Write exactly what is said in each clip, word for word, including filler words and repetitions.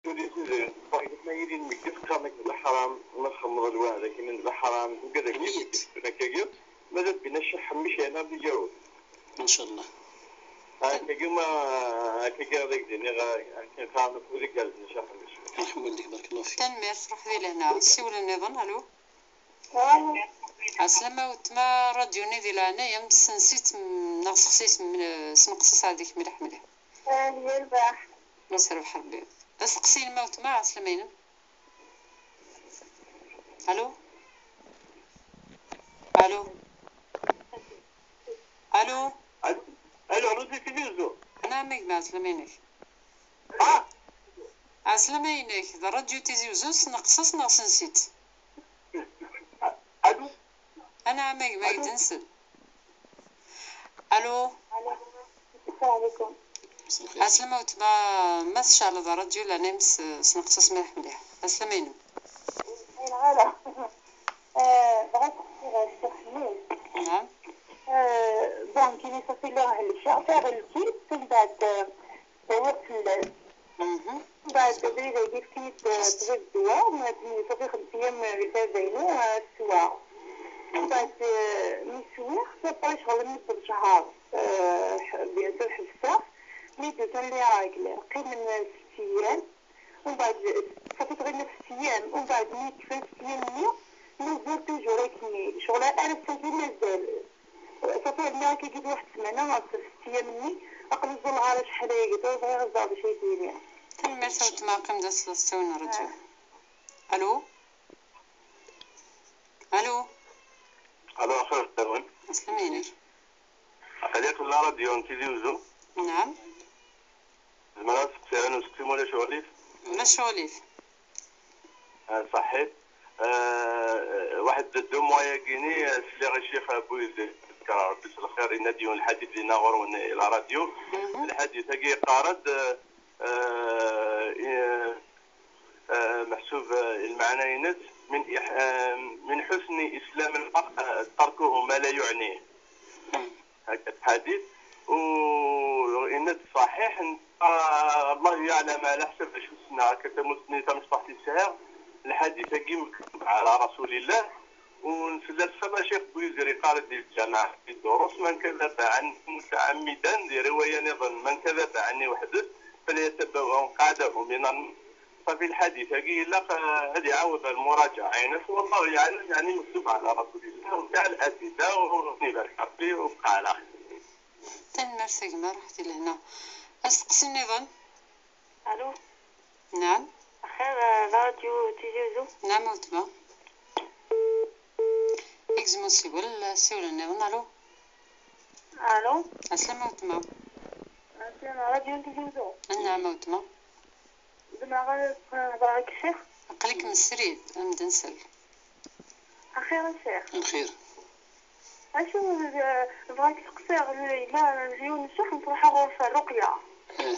Tuli tizri, tfeṛḥ ma yili nmeggit, qqaren-ak d leḥram, ma txemmeḍ lwaḥed akken d leḥram, tugad akken Niyet. Akkagi, ma d abbin acaḥ mmic yerna d igawd. Maca Allah. Akkagi ma, akkagi ad ak-d-iniɣ, akken qqaren akk wid igerrzen acaḥ mmic. Iḥemmel-ik, barakallahu fik. Tanemmirt, ruḥ di lehna. Siwel nniḍen, alo. Ɛeslama weltma, ṛṛadyu-nni di leɛnaya-m, sens-it m-, neɣ sexsi-t m-, sneqs-as ɛad-ik mliḥ mliḥ. Yerbeḥ. Yerbeḥ Ṛebbi. Asteqsi-inem a weltma, ɛeslama-inem. Alo? Alo? Alo? Alo, alo, ṛṛadyu Tizi Uzzu. Nɛam a gma, ɛeslama-inek. Ah! Ɛeslama-inek, d ṛṛadyu Tizi Uzzu, sneqs-as neɣ sens-it? Alo? Anɛam a gma, alo? Ak-d-nsel. Alo? Alo? Asalaamu ɛalaykum. Ɛeslama weltma, ma tceɛleḍ ṛṛadyu, leɛnaya-m s-, sneqs-as mliḥ mliḥ. Ɛeslama-inem. Ayen ɣala. Eh, bɣiɣ ad sqsiɣ Ccix Ḥmid. Nɛam. Eh, donc, ini ṣafi lliɣ helkeɣ, taɣelkit, mbeɛd, eh, dawiɣ fell-as. Mhm. Mbeɛd abrid-agi fket-iyi-d, eh, ṭṭbib ddwa, ma d-, ṣafi xems ayyam di tarda-inu, eh, sswaɣ. Mbeɛd, eh, mi swiɣ, après ccɣel-nni d lǧehṛ, eh, ḥ-, bien sûr ḥebseɣ, mi d-usan les règles, qqimen, eh, sett ayyam, mbeɛd, ṣafi tɣileḍ sett ayyam, mbeɛd mi kfan sett ayyam-nni, mazal toujours akkenni, ccɣel ar ass-agi mazal. Ṣafi rniɣ akkagi d waḥed ssmana, ɣef sett ayyam-nni, aql-i ẓẓulleɣ ar acḥal ayagi, tura bɣiɣ ad ẓreɣ d acu ay d-yini. Tanemmirt a weltma, qqim da s-, s-, s-, ṛṛadyu. Alo? Alo? Alo, axir fell-awen. Aslama-inek. Aql-i aql-i la radio n Tizi Uzzu. Naɛam. Zemreɣ ad seqsiɣ yiwen useqsi ma ulac aɣilif? Ulac aɣilif. Ah, ṣaḥit. Ah, waḥed deux mois-yagi-ni, ah, sliɣ i ccix Buyezid, yekker Rebbi s lxir, yenna-d yiwen lḥadit dinna ɣur-wen i la radio. Mhm. Lḥadit-agi yeqqar-d, ah, ah, i-, ah, meḥsub, ah, lmeɛna-ines, من إح-، ah, من حسن إسلام المرء، ah, تركه ما لا يعنيه. Mhm. هكا الحديث. وإن صحيح، آه، الله يعلم على حسب شو سنة، هكا تموت سنة، تمشطح للسهر. الحديث كي مكتوب على رسول الله. ونسلسل الشيخ بويزري قال دي الجماعة في الدروس: من كذب عني متعمدا، دي رواية نظن: من كذب عني وحده فليتبوأ مقعده من النار. صافي الحديث هاكي إلا ق-، هادي عاود المراجعة، يعني، والله يعلم، يعني، مكتوب على رسول الله وتاع الأسئلة وربي يبارك ربي وبقى على خير. Tanemmirt a gma, ruḥ di lehna. Asteqsi nniḍen? Alo? Naɛam. Axir, eh, la radio Tizi Uzzu? Naɛam a weltma. Igzem usiwel, siwel nniḍen. Alo? Alo? Ɛeslama a weltma. Ɛeslama, radio Tizi Uzzu? Naɛam a weltma. Zemreɣ ad hedreɣ akked ccix? Aql-ikem srid, a m-d-nsel. Axir a ccix. Lxir. Acu, eh, bɣiɣ ad k-seqsiɣ, yella yiwen ccix nettruḥu ɣur-s rruqya. Eh.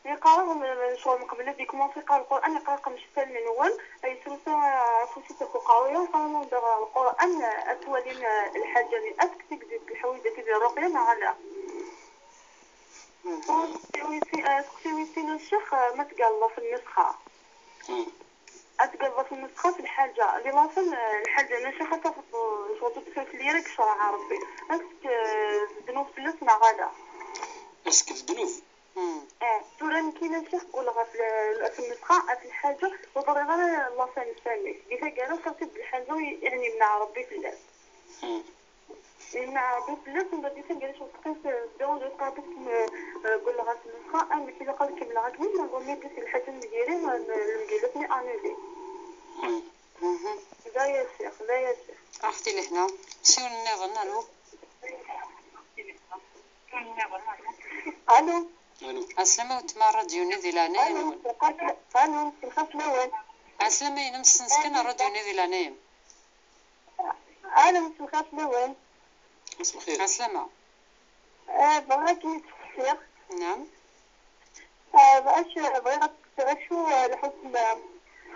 Yeqqar-aɣ, m-, m-, ccɣel mqbel ad yekmenṣi yeqqar Lqur'an, yeqqar-aɣ qemcet allen-nwen, yesrusa, eh, afus-is ɣef uqerruy-a, yeqqar-aɣ anda Lqur'an, eh, ad twalim, eh, lḥaǧa-nni. Est-ce que tegzem lḥawayeǧ-agi di rruqya neɣ ala? Mhm. Seqsi wis sin, eh, seqsi wis sin a ccix, eh, ma tgerrzeḍ ɣef nnusxa. Mhm. Ad tgerrzeḍ ɣef nnusxa f lḥaǧa. Di laṣel, eh, lḥaǧa n a ccix ad tafeḍ, eh, ccɣel ur d-tufi fell-i ara deg ccreɛ Ṛebbi. Est-ce que, eh, d ddnub fell-as neɣ ala? Est-ce que d ddnub? Hmm. Eh, tura nekkini a ccix ggulleɣ ɣef l-, ɣef nnusxa, ɣef lḥaǧa, ur ẓriɣ ara laṣel n ssami. Di taggara, xaṭi d lḥaǧa, yeɛni, yemneɛ Ṛebbi fell-as. Hmm. Yemneɛ Ṛebbi fell-as, mbeɛd di taggara, ccɣel teqqim s ddaw n lqabel, eh, ggulleɣ ɣef nnusxa, amek ilaq ad kemmleɣ akken, neɣ mi d-tusi lḥaǧa n diri, eh, lemgilat-nni annulé. Hmm. Mhm. D aya a ccix, d aya a ccix. Ruḥ di lehna. Siwel nniḍen, alo. Alo. Alo. Ɛeslama a weltma, ṛṛadyu-nni di leɛnaya-nwen. Alo, mselxir fell-awen. Ɛeslama-inem, ssens kan ṛṛadyu-nni di leɛnaya-m. Alo, mselxir fell-awen. Mselxir. Ɛeslama. Eh, bɣiɣ ad kem-id-sseqsiɣ. Naɛam. Eh, acu, bɣiɣ ad tt-, acu, eh, lḥukm, eh,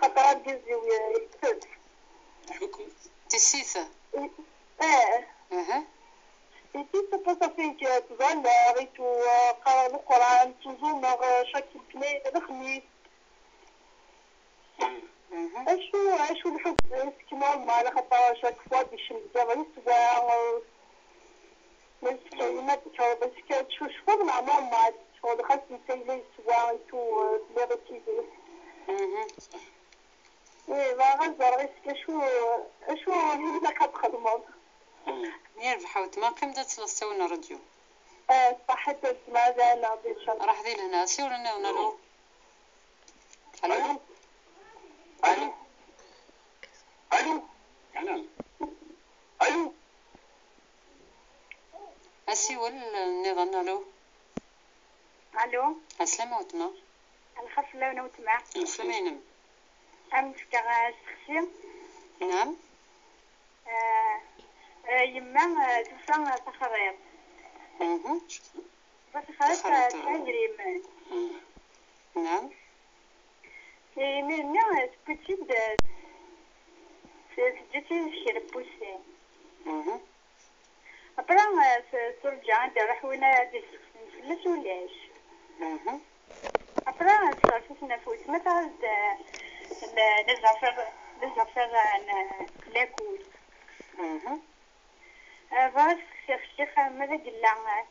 xaṭer argaz-iw ye-, yeṭṭes. Lḥukm? Tissit? I-, eh. Aha. Yeṭṭes, après ça fait que, eh, ttẓallaɣ, eh, qqareɣ Leqran, ttẓumaɣ, eh, chaque, eh, lexmis. Acu, acu lḥukm-is normal, axaṭer chaque fois d-icemgeḍ yeswa, ma yeswa yemma d-tekkreḍ, yeswa tcucfeḍ, neɣ normal, tcucfeḍ xas netta yella yeswa, itu, euh, telliḍ akkid-s. Mhm. Ih, bɣiɣ ad ẓreɣ is-, acu, acu i ilaq ad txedmeḍ. Mm. Yerbeḥ a weltma, qqim-d ad tesleḍ s ttawil n ṛṛadyu. Eh, ṣaḥit a weltma, d ayen-nniḍen, incallah. Ruḥ di lehna, siwel nniḍen, alo. Alo? Alo? Alo? Alo? Alo? Asiwel nniḍen, alo. Alo? Ɛeslama a weltma. Lxir fell-awen a weltma. Ɛeslama-inem. Am fkeɣ asteqsi. Naam. Eh, eh, yemma, eh, tufa, eh, taxriḍt. Mhm. Taxriḍt, eh, tesɛa idrimen. Mhm. Naam. Imir-nni, eh, tewwi-tt-id, eh, t-, teǧǧa-tt-id kra n wussan. Mhm. Après, eh, t-, turǧa ad d-iruḥ win ad d-isteqsin fell-as, ulac. Mhm. Après, eh, tesserf-iten ɣef weltma, taɣ-as-d, eh, le-, les affaires, les affaires, eh, n, n lakul. Mhm. Eh, bɣiɣ ad steqsiɣ ccix, eh, ma d agella, eh,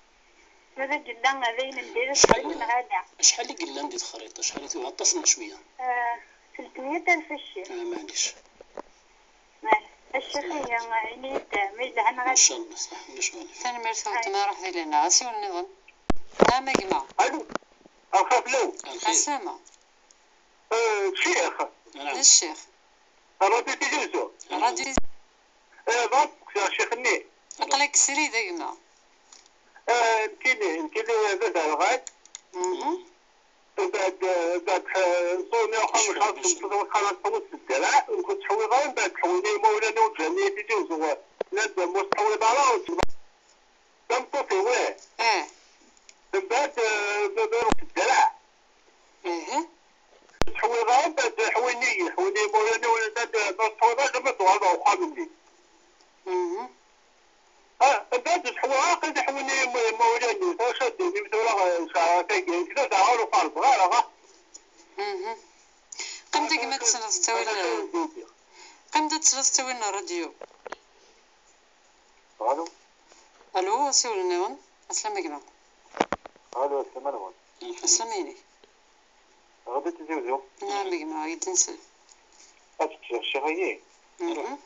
ma d agella, eh, d ayen n diri, acḥal, neɣ ala? Acḥal i yellan di texriḍt? Acḥal i tuɣ? Aṭas neɣ cwiya? Eh, tlettmeyya alef a ccix. Ah, maɛlic. Eh, a ccix, ihi, eh, ini-yi-d, eh, ma yelha neɣ ala. Incallah, ṣaḥ, ulac aɣilif. Tanemmirt a weltma, ruḥ di lehna. Asiwel nniḍen. Naam a gma. Alo. Lxir fell-awen. Lxir. Ɛeslama. Eh, ccix. Naam. D ccix. Rradyu Tizi Wezzu. Rradyu. Eh, bɣiɣ ad steqsiɣ ccix-nni. Aql-ak srid a gma. Eh, nekkini, nekkini d aderɣal. Mhm. Mbeɛd, eh, mbeɛd, eh, nṣuni axxam, mecɣal tmeṭṭut, xalas tewwet s ddreɛ, ur ttḥewwiḍ ara, mbeɛd ḥewwlen-iyi imawlan-iw, ǧǧan-iyi Tizi Wezzu, nnan-d ur ttḥewwiḍ ara, ur tt-, tameṭṭut-iw, ih. Eh. Mbeɛd, eh, baba s ddreɛ. Ih. Ur ttḥewwiḍ ara, mbeɛd ḥewwin-iyi, ḥewwin-iyi imawlan-iw, nnan-d, eh, ur ttḥewwiḍ ara, ma tuɣaleḍ ɣer uxxam-nni. Mhm. Ah, mbeɛd ttḥewwiḍ ara, aql-i ḥewwin-iyi imawlan-iw, tura ad d-inim tura, eh, sɛiɣ tagi, kra sɛiɣ ur uqerbeɣ ara, ah. Mhm. Qqim deg ma tesleḍ ttawil. Qqim-d ad tesleḍ ttawil n ṛṛadyu. Alo. Alo, asiwel nniḍen. Ɛeslama gma. Alo, ɛeslama nwen. Ɛeslama-inek. Ɣadet Tizi Wezzu. Naam gma, ad d-nsel. Ad tt-ǧǧeɣ ccix-agi. Mhm.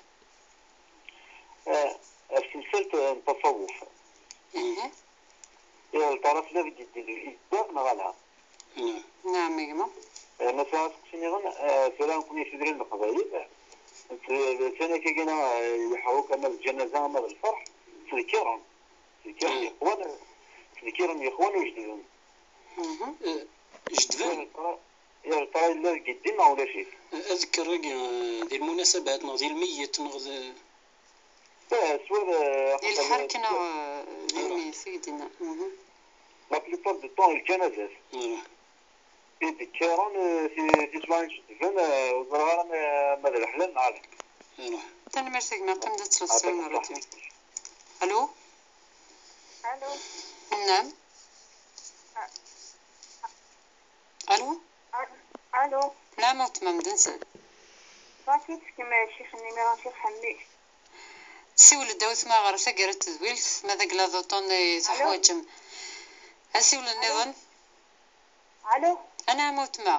Eh, ɣef temsalt n taṣawuf. Ihi. Ihi, lṭaraf la deg yeddi deg yedda neɣ ala? Naam. Naam a gma. Eh, ma sɛiɣ aseqsi nniḍen, eh, tura nekkni tudrin n Leqbayel, eh, d, d, d tana kagina, eh, yeḥruk ama d lǧanaza ama d lferḥ, ttdekkiren. Ttdekkiren yexwan, ttdekkiren yexwan ujdiden. Mhm. Eh, jedden? Yal ṭra-, yal ṭra yella deg ddin neɣ ulac-it? Eh, adekker-agi, eh, di lmunasabat neɣ di lmeyyet neɣ d Eh, s wad, eh, di lḥerk neɣ, eh, di lmeyyet i k-d-yenna. Mhm. La plupart du temps, lǧanazat. Voilà. I d-kkaran, eh, ti-, tiswaɛin iceddben, eh, ur ẓriɣ ara ma, ma d leḥlal neɣ ala. Voilà. Tanemmirt a gma, qqim-d ad tesleḍ s ttawil n ṛṛadyu. Alo? Alo? Naam. Alo? Alo? Naam a weltma, d-nsel. Bɣiɣ ad tefkem ccix-nni, mi ɣer ccix Ḥemmi. Siwel-d a weltma ɣer taggara n tedwilt, ma d agla d uṭun i teḥwaǧem. Asiwel nniḍen. Alo? Anɛam a weltma.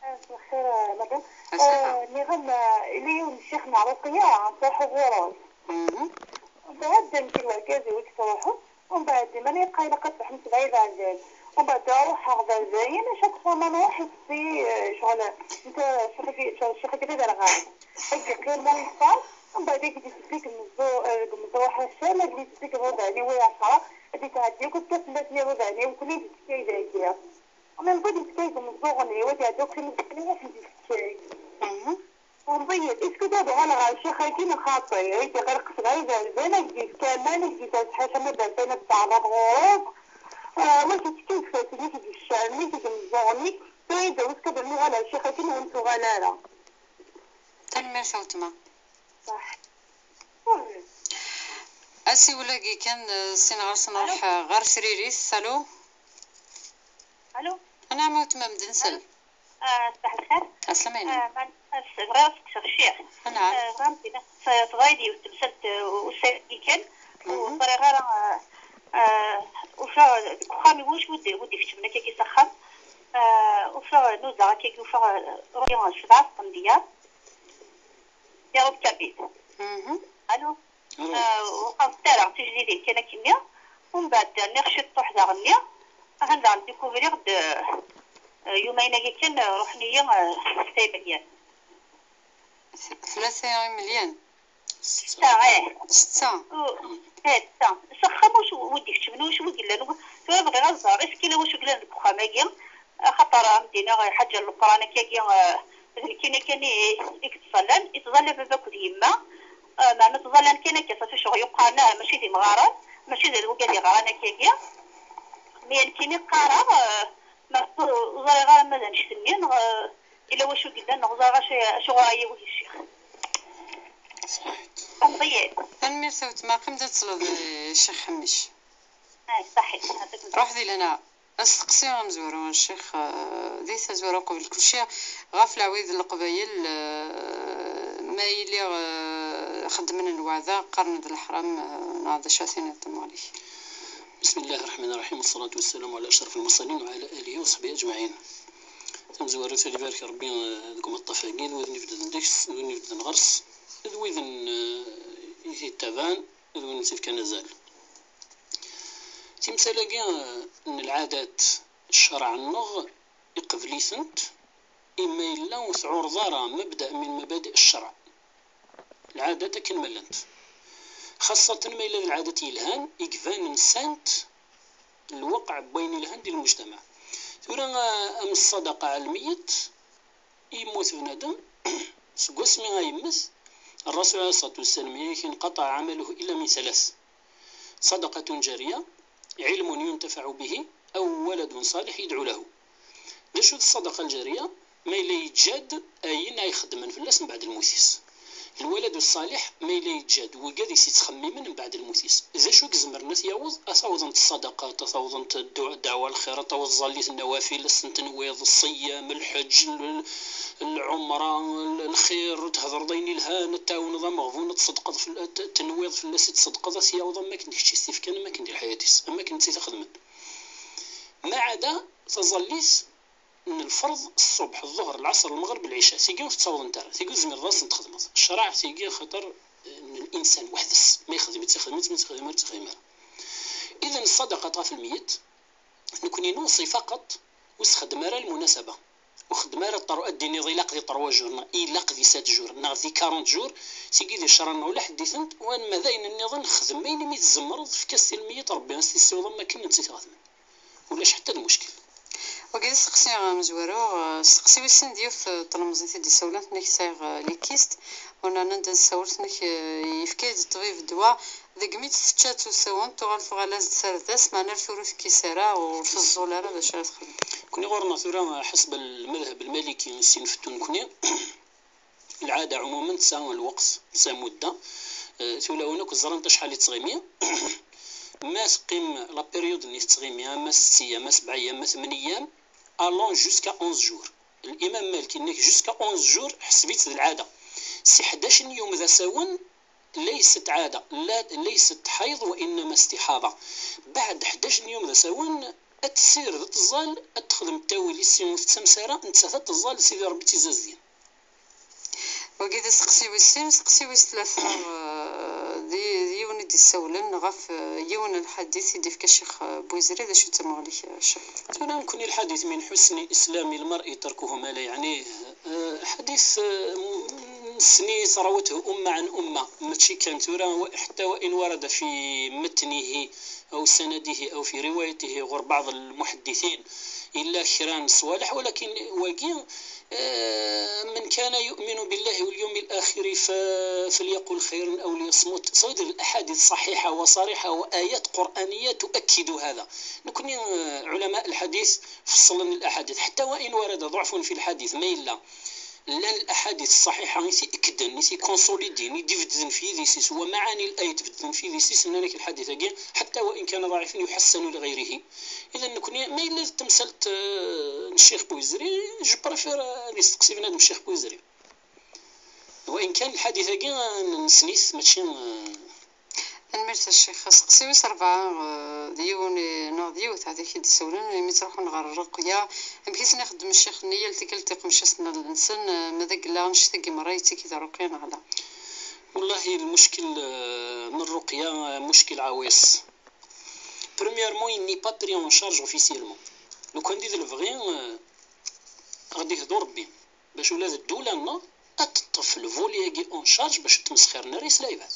Eh, مساء الخير, eh, madame. Ass-a. Eh, nniɣ-am, eh, yella yiwen n ccix n Ṛuqya, ttruḥu ɣur-s. Mhm. Mbeɛd, nekk d wergaz-iw i yettruḥun, mbeɛd, iman yebqa ilaq ad truḥem s bɛid ɛzal. Mbeɛd, ruḥeɣ d ɛzayen, chaque fois ma nruḥ, itezzi, eh, ccɣel, netta, ccix-agi, ccix-agi d aderɣal. Ad yeqqim ma yeṣṣal, mbeɛd, ad k-d-itezzi deg umeẓẓu-, eh, deg umeẓẓuɣ ḥaca, ma d-itezzi deg iḍudan-iw i ɛecṛa, ad d-itɛeddi akk akka fell-asen iḍudan-iw, nekkni d-ittekka dagi. Ama mbeɛd yettkay deg umeẓẓuɣ-nni, wa d-iɛedda akk imezdaɣ-nni ad ten-d-yettkay. Mhm. Umbeɛd, est-ce que ad uɣaleɣ ɣer ccix-agi neɣ xaṭi? Ad d-iɣelq sebɛa iberdan, ad d-yefk aman, ad d-yefk ḥaca ma d atay ad teɛreḍ ɣur-s. Ah, wa d-yettkay deg ifassen-ik, deg ccɛer-nni, deg umeẓẓuɣ-nni. Tura ad d-awiɣ, est-ce que ad nuɣal ɣer ccix-agi neɣ ur nettuɣal ara? Tanemmirt a weltma. Ṣaḥ. Asiwel-agi kan, eh, sin ɣer-sen. Alo? Ruḥ, eh, ɣer tririt. Alo? Alo? Anɛam a weltma, d-nsel. Alo? Ah, ṣaḥ lxir. Ɛeslama-inem. Ah, man-, Ass-, bɣiɣ ad seqsiɣ ciɛ. Anɛam. Eh, bɣiɣ ad d-iniɣ, eh, teḍra-yi-d yiwet temsalt, eh, ussan-agi kan, ur ẓriɣ ara, eh, eh, ufiɣ deg uxxam-iw wacu d-, d-ikeččmen akkagi s axxam. Eh, ufiɣ, nudaɣ akkagi, ufiɣ, eh, ruḥi sebɛa tqendyar. Yaṛeb kabid. Alo? Ah, ur qqareɣ ara tijdidin kan akkenni. Umbeɛd rniɣ ciṭṭuḥ daɣenni. Ahan daɣen dikubriɣ-d, eh, yumayen-agi kan, eh, ruḥen-iyi, eh, s taymelyan. Tlata imelyan? Setta, eh. Setta? U-, eh, setta. S axxam wacu wi d-ikeččmen, wacu wi yellan. Tura bɣiɣ ad ẓreɣ, est-ce que yella wacu yellan deg uxxam-agi? Axaṭer, am d-iniɣ, lḥaǧa n Leqran akkagi, eh, d nekkini kan i, i yettẓallan, yettẓalla baba akked yemma, eh, meɛna ttẓallan kan akka, safi ccɣel yuqaren, ah, mačči d imɣaren, mačči d wigad iɣran akkagi. Mi nekkini qqareɣ, eh, ma ur ẓriɣ ara ma d annect-nni, neɣ, eh, yella wacu yellan, neɣ ẓriɣ acu, acuɣer ara yiwi ccix. Ṣaḥit. Tanemmirt a wetma, qqim da tettleḍ, eh, Ccix Ḥemmic. Eh, ṣaḥit. Ruḥ di lehna. Asteqsi amezwaru a ccix, eh, di tazwara uqbel kulci, ɣef leɛwayed n Leqbayel, eh, ma yili, eh, xeddmen lweɛda, qqaren d leḥram, eh, neɣ d acu ara tiniḍ, temɣer-ik? بسم الله الرحمن الرحيم، والصلاة والسلام على أشرف المرسلين وعلى آله وصحبه أجمعين. Tamezwarut, ad ibarek Rebbi, eh, deg umeṭṭaf-agi, d wid n ibedden deg-s, d wid n ibedden ɣer-s, d wid n, eh, i t-ittabaɛen, d wid n-tt-ifkan azal. Timsal-agi, eh, n lɛadat, ccṛeɛ-nneɣ iqbel-itent, imi yella ur tɛureḍ ara mebda min mabadi ccṛeɛ. Lɛadat akken ma llant. Xaṣṣaten ma yella d lɛadat yelhan, i ibanen sant lweqɛ n wayen yelhan di lmujtamaɛ. Tura, eh, am ṣṣadaqa ɛla lmeyyet, yemmut bnadem, seg wasmi ay yemmet, Rrasul ɛalayhi ṣṣalatu wassalam, inqaṭaɛ ɛamaluhu illa min salas. Ṣadaqatun ǧariya, ɛilmun yuntafaɛu bihi, aw waladun ṣaliḥ yedɛu lahu. D acu d ṣṣadaqa lǧariya? Ma yella yeǧǧa-d ayen ay xeddmen fell-as mbeɛd lmut-is. Lwaladu ṣṣaliḥ, ma yella yeǧǧa-d wigad i s-yettxemmimen mbeɛd lmut-is. D acu i izemren ad t-yaweḍ? Ad t-awḍent ṣṣadaqat, ad t-awḍent ddu-, ddeɛwa lxir, ad t-taweḍ ẓẓallit n nawafil, ad sen-tenwiḍ ṣṣeyyam, lḥeǧ, l-, lɛumra, l-, lxir, ad thedreḍ ayen ilhan, ad tɛawneḍ ameɣbun, ad tṣeddqeḍ fel-, ad t-, tenwiḍ fell-as i tṣeddqeḍ, ad t-yaweḍ am wakken d kečč i s-t-ifkan, am wakken d lḥayat-is, am wakken d ti t-ixedmen. Maɛada taẓallit n lferḍ, ṣṣubḥ, ḍuher, lɛaṣer, lmeɣreb, lɛica, tigi ur tettawḍent ara, tigi ur tezmireḍ ad tent-txedmeḍ. Ccṛeɛ tigi axaṭer, eh, n linsan weḥd-s, ma yexdem-itt, ixdem-itt, ma ur tt-ixdem ara, ur tt-ixdem ara. Iden ṣṣadaqat ɣef lmeyyet, nekni nuṣi faqeṭ, ur s-xeddem ara lmunasaba. Ur xeddem ara ṭṭer-, ad d-tiniḍ ilaq di ṭerwa jur, neɣ ilaq di sat jur, neɣ di quarante jours, tigi di ccṛeɛ-nneɣ ula ḥedd-itent, wanma d ayen nniḍen xdem ayen imi tzemreḍ, efk-as i lmeyyet Ṛebbi ad s-t-issiweḍ am wakken netta i t-ixedmen. Ulac ḥetta d muckil. Wagi d asteqsi amezwaru, eh, asteqsi wis sin d yiwet, eh, tlemẓit i d-isawlen, tenna-k sɛiɣ, eh, les kystes, ur nerni anda nessawel, tenna-k, eh, yefka-yi-d ṭṭbib ddwa, degmi tt-tečča d tusawen, tuɣal tuɣal-as-d tarda-s, meɛna ar tura ur tekkis ara, ur teẓẓul ara, d acu ara txedem? Nekni ɣur-neɣ tura, ḥaseb lmadhab lmaliki, sin fettu nekni, lɛada ɛumumen tesɛa lweqt, tesɛa mudda. Eh, tulawin akk ẓrant acḥal i tettɣimi. Ma teqqim la période-nni tettɣimi, ama setti, ama sebɛa, ama tmen ayyam, allant jusqu'à onze jours. L'imam Malik yenna-k jusqu'à onze jours, ḥseb-itt d lɛada. Si ḥdac n yum d asawen, ليست عادة، لا، ليست حيض، وإنما استحاضة. Beɛd ḥdac n yum d asawen, ad tessired, ad teẓẓal, ad texdem ttawil i sin ur tettames ara, nettat ad teẓẓal, Sidi Ṛebbi d tizazdin. Wagi d asteqsi wis sin. Asteqsi wis tlata, eh, d, d yiwen i d-issawlen ɣef, eh, yiwen n lḥadit i d-ifka Ccix, eh, Buyezri. D acu d tamuɣli-k, eh, Ccix? Tura nekni lḥadit من حسن إسلام المرء تركه ما لا يعنيه. Eh, ḥadit, eh, m-, nesni روته أمة عن أمة, mačči kan tura, wa-, حتى وإن ورد في متنه أو سنده أو في روايته ɣur بعض المحدثين, yella kra n ṣṣwaleḥ, walakin wagi, eh, من كان يؤمن بالله واليوم الآخر ف-، فليقل خيرا أو ليصمت. Ça veut dire الأحاديث صحيحة وصريحة وآيات قرآنية تؤكد هذا. Nekni, eh, علماء الحديث فصلن الأحاديث. حتى وإن ورد ضعف في الحديث, ma yella llan الأحاديث الصحيحة i t-ikedden, i t-ikonsolidin, i d-ibedden f yidis-is, ومعاني الآية tbedden f yidis-is, nnan-ak lḥadit-agi, حتى وإن كان ضعيفا يحسن لغيره. Idan nekni, ma yella d tamsalt, eh, n Ccix Buyezri, je préfère ad isteqsi bnadem Ccix Buyezri. Wa in kan lḥadit-agi, eh, nessen-it, mačči, eh, Tanemmirt a ccix. Aseqsi wis rebɛa, eh, d yiwen, eh, neɣ d yiwet ad ak-id-ssawlen imi ttruḥun ɣer rruqya. Amek i sen-ixeddem ccix-nni yal tikkelt iqmec-asen allen-nsen, eh, ma d agella annect-agi merra yettak-it rruqya neɣ ala? Wallahi lmuckel, eh, n rruqya, eh, muckel ɛawis. Premièrement, il n'est pas pris en charge officiellement. Lukan d lebɣi, eh, ad d-ihdu Rebbi bac ula d ddula-nneɣ ad teṭṭef le volet-agi en charge bac ur ttmesxiren ara yes lɛibad.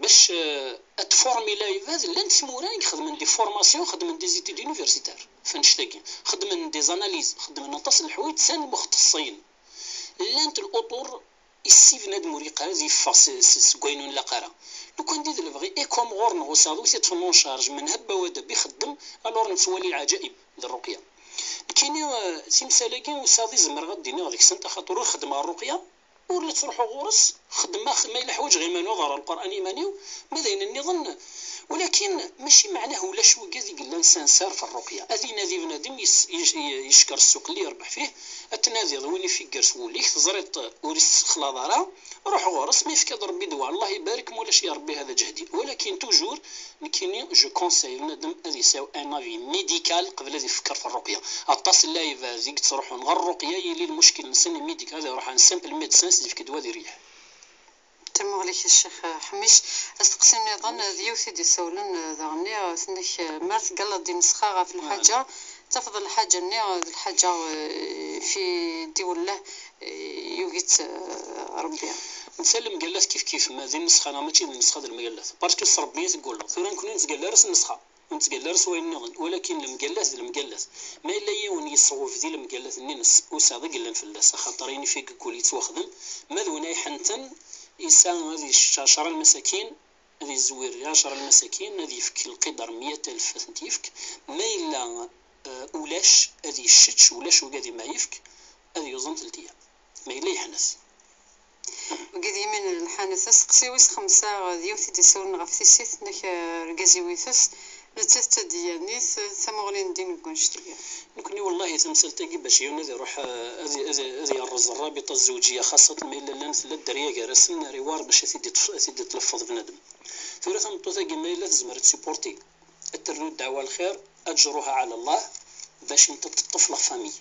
Bac, eh, ad tformi lɛibad, llant tmura i ixedmen des formations, xedmen des études universitaires f annect-agi, xedmen des analyses, xedmen aṭas n leḥwayeǧ, sɛan lmuxteṣṣin. Llant l'auteur, issi bnadem ur yeqqar ad yeffeɣ s, s, seg wayen ur nlaq ara. Lukan d lebɣi, et comme ɣur-neɣ usaḍu i t-iṭṭfen en charge, menhebba wadab ixeddem, alors nettwali lɛaǧaib d rruqya. Nekkini, eh, timsal-agi usaḍi zemreɣ ad d-iniɣ deg-sent, axaṭer ur xeddmeɣ rruqya, ur la ttruḥuɣ ɣur-s, xeddmeɣ ma yella ḥwaǧeɣ iman-iw ad ɣreɣ Lqur'an iman-iw, ma d ayen nniḍen. Walakin mačči meɛnah ulac wigad i yellan sincères f rruqya. Ad inadi bnadem yeckeṛ ssuq-nni yerbeḥ fih, ad tnadiḍ win ifegger s wul-ik, teẓriḍ-t ur issexlaḍ ara, ruḥ ɣur-s, ma yefka-d Rebbi ddwa, Allah ibarek, ma ulac ya Rebbi hada ǧehdi. Walakin toujours, nekkini, je conseille bnadem ad yesɛu un avis médical qbel ad ifekker f rruqya. Aṭas n lɛibad i yettruḥun ɣer rruqya, yili lmuckel-nsen médical, ad iruḥ un simple médecin, s d-yefk ddwa ad ireyyeḥ. Tamuɣli-k a ccix Ḥmic. Asteqsi nniḍen d yiwet i d-isawlen, eh, daɣenni, eh, tenna-k, eh, mer teggalleḍ-d i nnessxa ɣef lḥaǧa, tafeḍ lḥaǧa-nni, eh, d lḥaǧa, eh, fi d-iwelleh, eh, yugi-tt, eh, Rebbi. Netta lemgallat kif kif, ma d nnessxa neɣ mačči d nnessxa d lemgallat. Parce que s Rebbi i teggalleḍ. Tura nekkni ur nettgalla ara s nnessxa, ur nettgalla ara s wayen nniḍen. Walakin lemgallat d lemgallat. Ma yella yiwen yesɣub di lemgallat-nni-ines, usaḍ i yellan fell-as, axaṭer ayen i f-, i yeggul yettwaxdem. Ma d win ay ḥenten, yesɛa ad yečč ɛecṛa lmasakin, ad yezwir ɛecṛa lmasakin, ad yefk lqidar meyya alef ad ten-yefk. Ma yella, eh, ulac, ad yeččečč, ulac ugad i ma yefk, ad yuẓen teltiya. Ma yella yeḥnet. Wagi d yimin n lḥanet. Aseqsi wis xemsa, d yiwet i d-isawlen ɣef tissit, tenna-k, eh, argaz-iw itess, nettat d tadiyanit, tamuɣli n ddin deg wannect-agi. Nekkni wallahi tamsalt-agi bac yiwen ad iruḥ, eh, ad, ad, ad yerreẓ rrabita zzewǧiya, xaṣṣat ma yella llan tella dderya gar-asen, riwar bac ad t-id-iṭṭef-, ad t-id-itleffeḍ bnadem. Tura tameṭṭut-agi ma yella tezmer ad tsupporti, ad ternu ddeɛwa lxir, ajruha ɛala Allah, bac inṭeṭ teṭṭef la famille.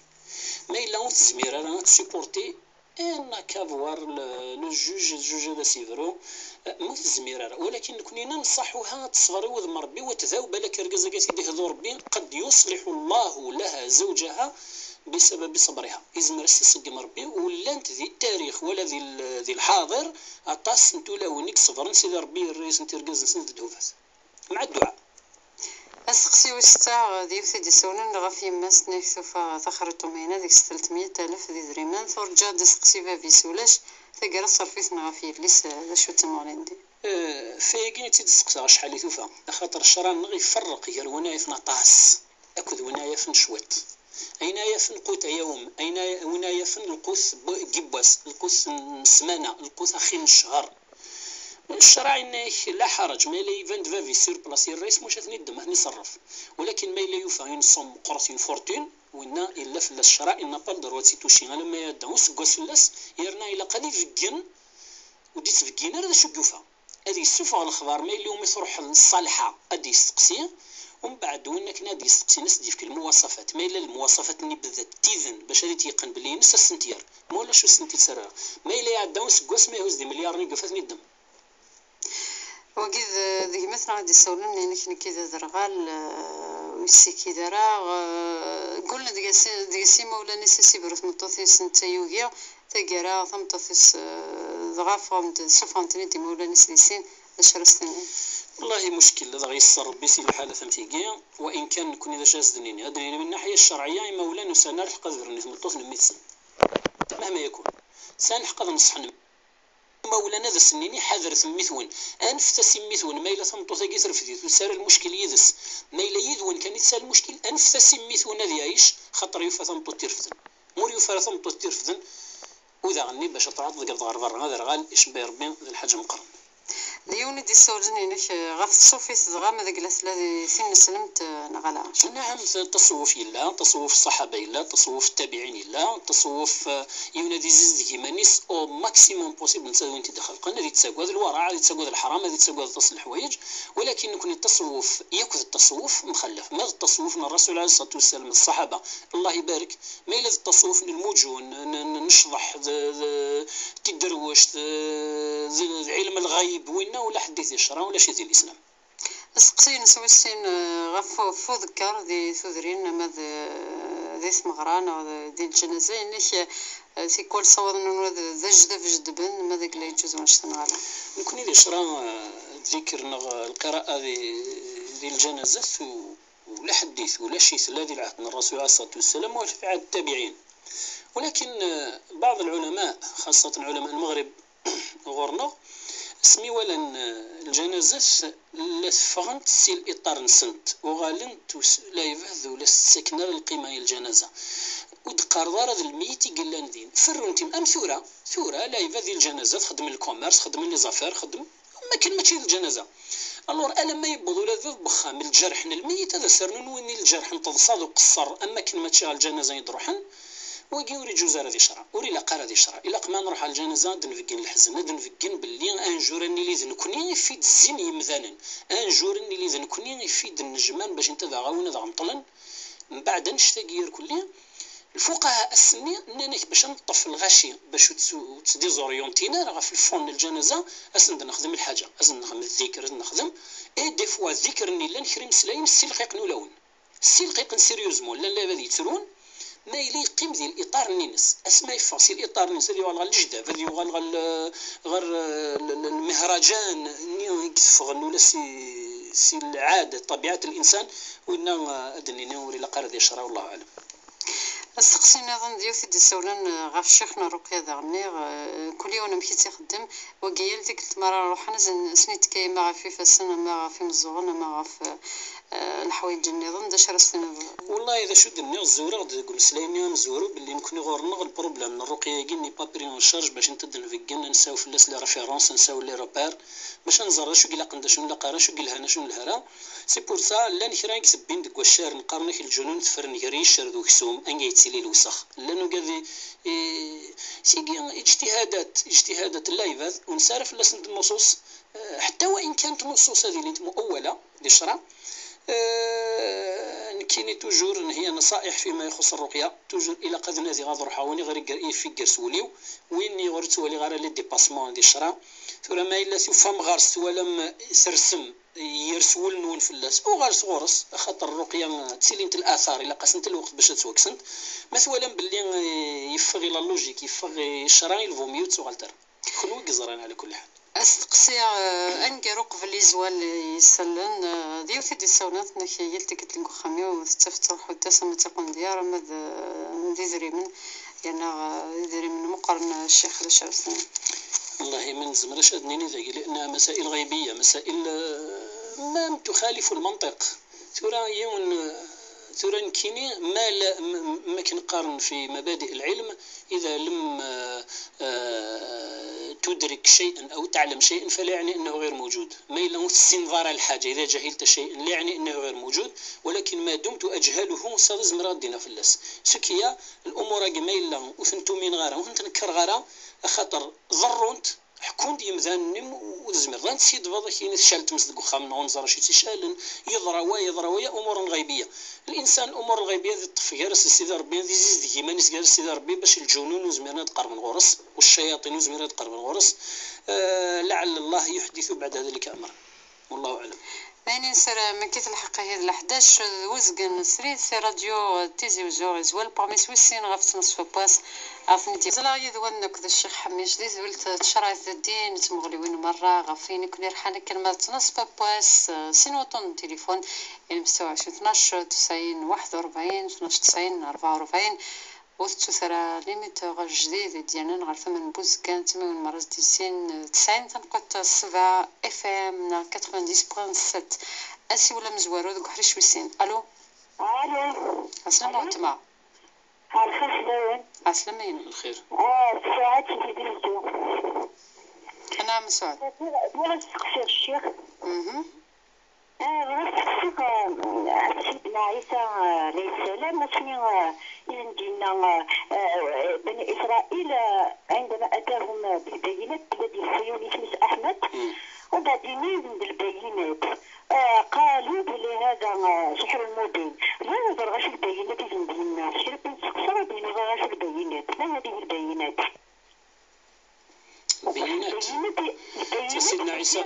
Ma yella ur tezmir ara ad tsupporti, in a qu'à voir le, le juge, le juge ad as-yebru, eh, ma ur tezmir ara. Walakin nekkni nenṣaḥuha ad teṣber i wudem n Rebbi, u ad tdaw, balak argaz-agi ad t-id-ihdu Rebbi, qad yuṣliḥu Llahu laha zawǧaha bisababi ṣabriha. Yezmer ad s-iṣeggem Rebbi, u llant di ttarix wala di l-, di lḥaḍir aṭas n tulawin i iṣebren, Sidi Rebbi yerra-yasent irgazen-nsent d ddhubat. Mɛa dduɛa. Aseqsi wis setta, d yiwet i d-isawlen ɣef yemma-s, tenna-k tufa taxriṭ umayna deg-s telt meyya alef d idrimen, turǧa ad d-iseqsi bab-is, ulac, taggara tṣerref-iten ɣef yelli-s, d acu d tamuɣli n ddin? Eh, f ayagi i tt-id-steqsaɣ acḥal i tufa, axaṭer ccṛeɛ-nneɣ iferreq gar win ay yafen aṭas akked win ay yafen cwiṭ. Ayen ay yafen qut yawm, ayen ay, win ay yafen lqut n yiwwas, lqut n ssmana, lqut axir n ccher. Ccṛeɛ yenna-yak la ḥaraǧ, ma yella iban-d bab-is sur place, yerra-yas, maca ad ten-iddem, ad ten-iṣerref. Walakin ma yella yufa une somme meqqret, une fortune, winna yella fell-as ccṛeɛ, il n'a pas le droit ad tt-ituci alamma iɛedda useggas fell-as, yerna ilaq ad ibeggen, ur d-ittbeggin ara d acu i yufa. Ad yessufeɣ lexbar, ma yella umi truḥ ṣṣalḥa ad d-yesteqsi, umbeɛd win akken ad d-yesteqsin ad s-d-yefk lmuwaṣafat, ma yella lmuwaṣafat-nni bdant tiden bac ad t-yeqqen belli ines, ad sent-yerr, ma ulac ur sent-ittarra. Ma yella iɛedda useggas ma ihuz-d imelyaren i yufa ad ten-iddem. Wagi d, d gma-tneɣ i d-isawlen, yenna-k nekki d aderɣal, eh, ur yessikid ara, eh, ggullen deg-s, deg-s imawlan-is, ad s-ibru tmeṭṭut-is, netta yugi, taggara tameṭṭut-is, eh, dɣa ffɣen-d, ssufɣen-ten-id imawlan-is di sin, d acu ara s-tiniḍ? Wallahi muckil, ad aɣ-yesser Rebbi si lḥalat am tigi, wa in kan nekkni d acu ara s-d-nini? Ad d-nini min naḥya ccerɛiyya, imawlan ur sɛin ara lḥeqq ad brun i tmeṭṭut n mmi-tsen. Mahma yakun, sɛan lḥeqq ad neṣḥen imawlan, ad asen-nini ḥadret mmi-twen, anfet-as i mmi-twen, ma yella tameṭṭut-agi terfed-it, ur tesɛi ara lmuckil yid-s, ma yella yid-wen kan i tesɛa lmuckil, anfet-as i mmi-twen ad iɛic, xaṭer yufa tameṭṭut tt-irefden. Ma ur yufi ara tameṭṭut tt-irefden, u daɣenni bac ad truḥeḍ ad tgabdeḍ ɣer berra, aderɣal icebba-y Rebbi d lḥaǧa meqqren. D yiwen i d-issawlen inek, eh, ɣef tṣufit dɣa ma deg la tella di tineslemt, eh, neɣ ala? Nɛam, t-, taṣewwuf yella, taṣewwuf ṣṣaḥaba yella, taṣewwuf tabiɛin yella, taṣewwuf, eh, yiwen ad izizdeg iman-is au maximum possible, netta d win t-id-ixelqen, ad ittagad lwaraɛ, ad ittagad leḥram, ad ittagad aṭas n leḥwayeǧ, walakin nekni taṣewwuf yakk d taṣewwuf mxallaf. Ma d taṣewwuf n Rasul alayhi ṣṣalatu wassalam, d ṣṣaḥaba, Allah ibarek, ma yella d taṣewwuf n lmujun, n, n, n ccḍeḥ, d, d, d tiderwect, d, d, d ɛilm lɣayb, winna ulaḥ ddit di ccṛeɛ, ulac-it di lislam. Asteqsi-ines wis sin, eh, ɣef u-, ɣef uḍegger di tudrin, ama d, di tmeɣra neɣ d, di lǧanaza, inek, eh, tikwal ssawaḍen nwen d, d ajdab jedben, ma d agla yeǧǧuz wanect-a neɣ ala? Nekni di ccṛeɛ, eh, ddikr neɣ lqira'a di, di lǧanazat u-, ulaḥ ddit, ulac-it la di lɛehd n Rasul alayhi ṣṣalatu wassalam, wala fi ɛehd ttabiɛin. Walakin, eh, baɛḍ lɛulama, xaṣṣatan ɛulama n Lmeɣrib, ɣur-neɣ, asmi walan, eh, lǧanazat la teffɣent si liṭar-nsent, uɣalent us-, la ibehd ur la s-ttaken ara lqima i lǧanaza. Ur d-qqareḍ ara d lmeyyit i yellan din. Ferrun tim-, am tura, tura la ibehd di lǧanaza, txeddem lkumirs, xeddmen les affaires, xeddmen, am akken mačči d lǧanaza. Alors, alamma yewweḍ ula d bab n uxxam, lǧerḥ n lmeyyit ad as-rnun win i lǧerḥ n teḍsa d uqeṣṣer, am akken mačči ɣer lǧanaza i d-ruḥen, wagi ur iǧuz ara di ccṛeɛ, ur ilaq ara di ccṛeɛ. Ilaq ma nruḥ ɣer lǧanaza ad d-nbeggen leḥzen, ad d-nbeggen belli un jour ad nili d nekni i f-id-zzin yemdanen, un jour ad nili d nekni i f-id-nnejman bac netta ad aɣ-awin ad aɣ-meṭlen. Mbeɛd annect-agi irkelli, lfuqaha ass-nni nnan-ak bac ad neṭṭef lɣaci, bac ur tt-, ur tt-désorientin ara ɣef lfond n lǧanaza, ad sen-d-nexdem lḥaǧa, ad sen-nexdem ddikr, ad nexdem. Et des fois ddikr-nni llan kra imeslayen ssilqiqen ulawen. Ssilqiqen sérieusement, llan lɛibad yettrun, ma yella yeqqim di liṭar-nni-ines. Asmi yeffeɣ si liṭar-nni-ines, ad yuɣal ɣer lejdab, ad yuɣal ɣer l-, ɣer, eh, l-, l-, lmihraǧan-nni i yeffɣen ula si, si lɛada, ṭabiɛat n linsan, winna, eh, ad d-nini ur ilaq ara di ccṛeɛ, wallahu aɛlam. Asteqsi nniḍen d yiwet i d-issawlen, eh, ɣef ccix n ṛṛuqya daɣen-nni, eh, kul yiwen amek i tt-ixeddem, wagi yal tikkelt mi ara ruḥen, ad sen-, ad sen-ittekka ama ɣef ifassen, ama ɣef imeẓẓuɣen, ama ɣef, eh, leḥwayeǧ nniḍen, d acu ara s-tiniḍ? Wallahi, d acu d-nniɣ, zureɣ-d deg umeslay-nni amezwaru, belli nekni ɣur-neɣ lproblème n ṛṛuqya-agi n'est pas pris en charge bac netta ad d-nbeggen, ad nsaw fell-as les références, ad nsaw les repères, bac ad nẓer d acu i ilaqen, d acu ur nlaq ara, acu i yelhan, acu ur nelhi ara. C'est pour ça, llan kra i itebbin deg waccaren, qqaren-ak lǧunun tefren gar yiccer d uksum, anga yettili lewsex. Llan ugad i, i, sigi ijtihadat, ijtihadat n lɛibad, ur nesɛi ara fell-asent nnuṣuṣ, eh, ḥetta wa in kanent nnuṣuṣ ad ilint muawwala, di ccṛeɛ. Eh, nekkini toujours nheyya naṣa'iḥ fima ixuṣṣ ṛṛuqya, toujours ilaq ad nadiɣ ad ṛuḥeɣ win i ɣer iger-, i f-iger s wul-iw, win i ɣer ur ttwaliɣ ara les dépassements di ccṛeɛ. Tura ma yella tufam ɣer-s, twalam, eh, sersem, yers wul-nwen fell-as, uɣalet ɣur-s, axaṭer ṛṛuqya, eh, ttilint latar, ilaq-asent lweqt bac ad ttwakksent. Ma twalam belli, eh, yeffeɣ i la logique, yeffeɣ i ccṛeɛ, il vaut mieux ur ttuɣalet ara. Kenwi i yeẓran, ɛla kulli ḥal. Asteqsi, eh, aneggaru qbel izwal, eh, isallen, eh, d yiwet i d-issawlen, tenna-k yal tikkelt deg uxxam-iw tettaf tettruḥu-d, ama d tiqendyar, ama d, eh, d idrimen, yerna, eh, d idrimen meqqren, eh, ccix, d acu ara s-tiniḍ? Wallahi, ma nezmer acu ad nini dagi, لأنها مسائل غيبية، مسائل, eh, même تخالف المنطق. Tura yiwen, eh, tura nekkini, ma la, m-, m-, ma akken qqaren في مبادئ العلم، إذا لم، آه، آه، تدرك شيئا أو تعلم شيئا فلا يعني أنه غير موجود. Ma yella ur tessineḍ ara lḥaǧa, إذا جهلت شيئا لا يعني أنه غير موجود، ولكن ما دمت أجهله, ṣṣada zemreɣ ad d-iniɣ fell-as. Ce qui est, lumuṛ-agi ma yella ur tent-umineɣ ara, ur tent-nekkereɣ ara, axaṭer ḍerrunt, ḥekkun-d yemdanen-im, ur tezmireḍ ad tsidbeḍ, akken i tecɛel tmes deg uxxam-nneɣ, ur neẓri acu i tt-icɛlen, yeḍra wa, yeḍra waya, umuṛ lɣaybiya. Linsan, lumuṛ lɣaybiya ad iṭṭef gar-as d Sidi Ṛebbi, ad izizdig iman-is gar-s d Sidi Ṛebbi, bac lǧunun ur zmiren ad qerben ɣur-s, u ccayaṭin ur zmiren ad qerben ɣur-s. Eh, لعل الله يحدث بعد ذلك أمرا. والله أعلم. D ayen i nessaram, akka i t-lḥeqq ihi d leḥdac d wezgen srid si radyu Tizi Uzzu, izwal parmi s wis sin ɣef ttnaṣfa n wass, ɣef tmedya. Ẓẓleɣ yid-wen akked Ccix Ḥemmic di tdwilt tcerɛit d ddin, d tmuɣliwin merra, ɣef wayen i ken-irḥan akken ma d ttnaṣfa n wass, eh, sin wuṭṭunen n tilifun, ilem ستة وعشرين اثناش تسعين واحد وأربعين, اثناش تسعين أربعة وأربعين. Ur tettut ara limiteur ajdid i d-yernan ɣer tama n Buzgan, tamiwen merra s d-yessin, tesɛin taneqqiṭ sebɛa F M neɣ quatre-vingt-dix point sept. Asiwel amezwaru deg uḥric wis sin. Alo? Alo? Ɛeslama weltma. Ɛeslama-inem. Lxir. Ah, Suɛad si Tizi Wezzu. Nɛam, Sɛud. Bɣiɣ ad steqsiɣ ccix. Mhm. Ah, bɣiɣ ad steqsiɣ, ah, Sidna Ɛisa, ah, alayhi ssalam, asmi, ah, i sen-d-yenna, ah, ah, Bani Israil, ah, عندما أتاهم بالبينات, belli ad yelḥu yiwen isem-is Ahmed, وبعدين-nni d lbayinat. Ah, قالوا belli هذا, ah, سحر مبين. Bɣiɣ ad ẓreɣ acu lbayinat i sen-d-yenna. Kra n steqsaɣ ad d-iniɣ acu lbayinat. ما هذه البينات؟ Lbayinat. Lbayinat, Sidna Ɛisa.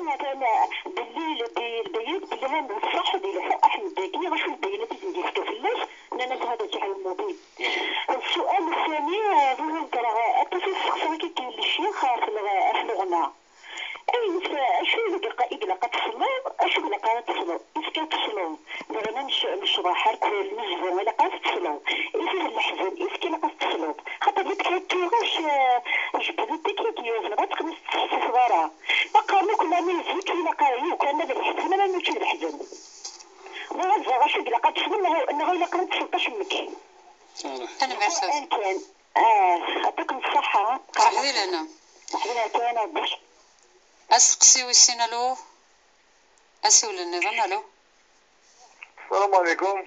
Belli, belli, lbayinat belli ha d ṣṣeḥ d lḥeqq Aḥmed dagi, ɣacu lbayinat i sen-d-yefka fell-as, nnan-as هذا سحر مبين. السؤال الثاني, ah, bɣiɣ ad ẓreɣ, ah, aṭas i steqsaɣ akka kan ccix, ah, ɣef lɣ-, ɣef lɣna. Ayen, acu i ilaq, i ilaq ad tesleḍ, acu i ilaq ara tesleḍ, iska ad tesleḍ. Lɣna n cc-, n ccḍeḥ, alkul, nnejbu, ilaq ara tesleḍ. Is-, is-, leḥzen, iska ilaq ad tesleḍ. Xaṭer ma tekkiḍ tuɣac, eh, jebdet akka i d-yuzen, ɣas teqqen s ara. Ma qqaren akk la musique, ilaq ara, i ukan ma d leḥzen, ama mačči d leḥzen. Ma ad ẓreɣ acu i ilaq ad tesleḍ, neɣ, neɣ ilaq ara tesleḍ acemmek. Tanemmirt. Ayen kan. Ah, aṭṭik n ṣṣeḥḥa. Ṣaḥ di lehna. Ṣaḥ di lehna kan, a Buc. Aseqsi wis sin, alo. Asiwel nniḍen, alo. السلام عليكم.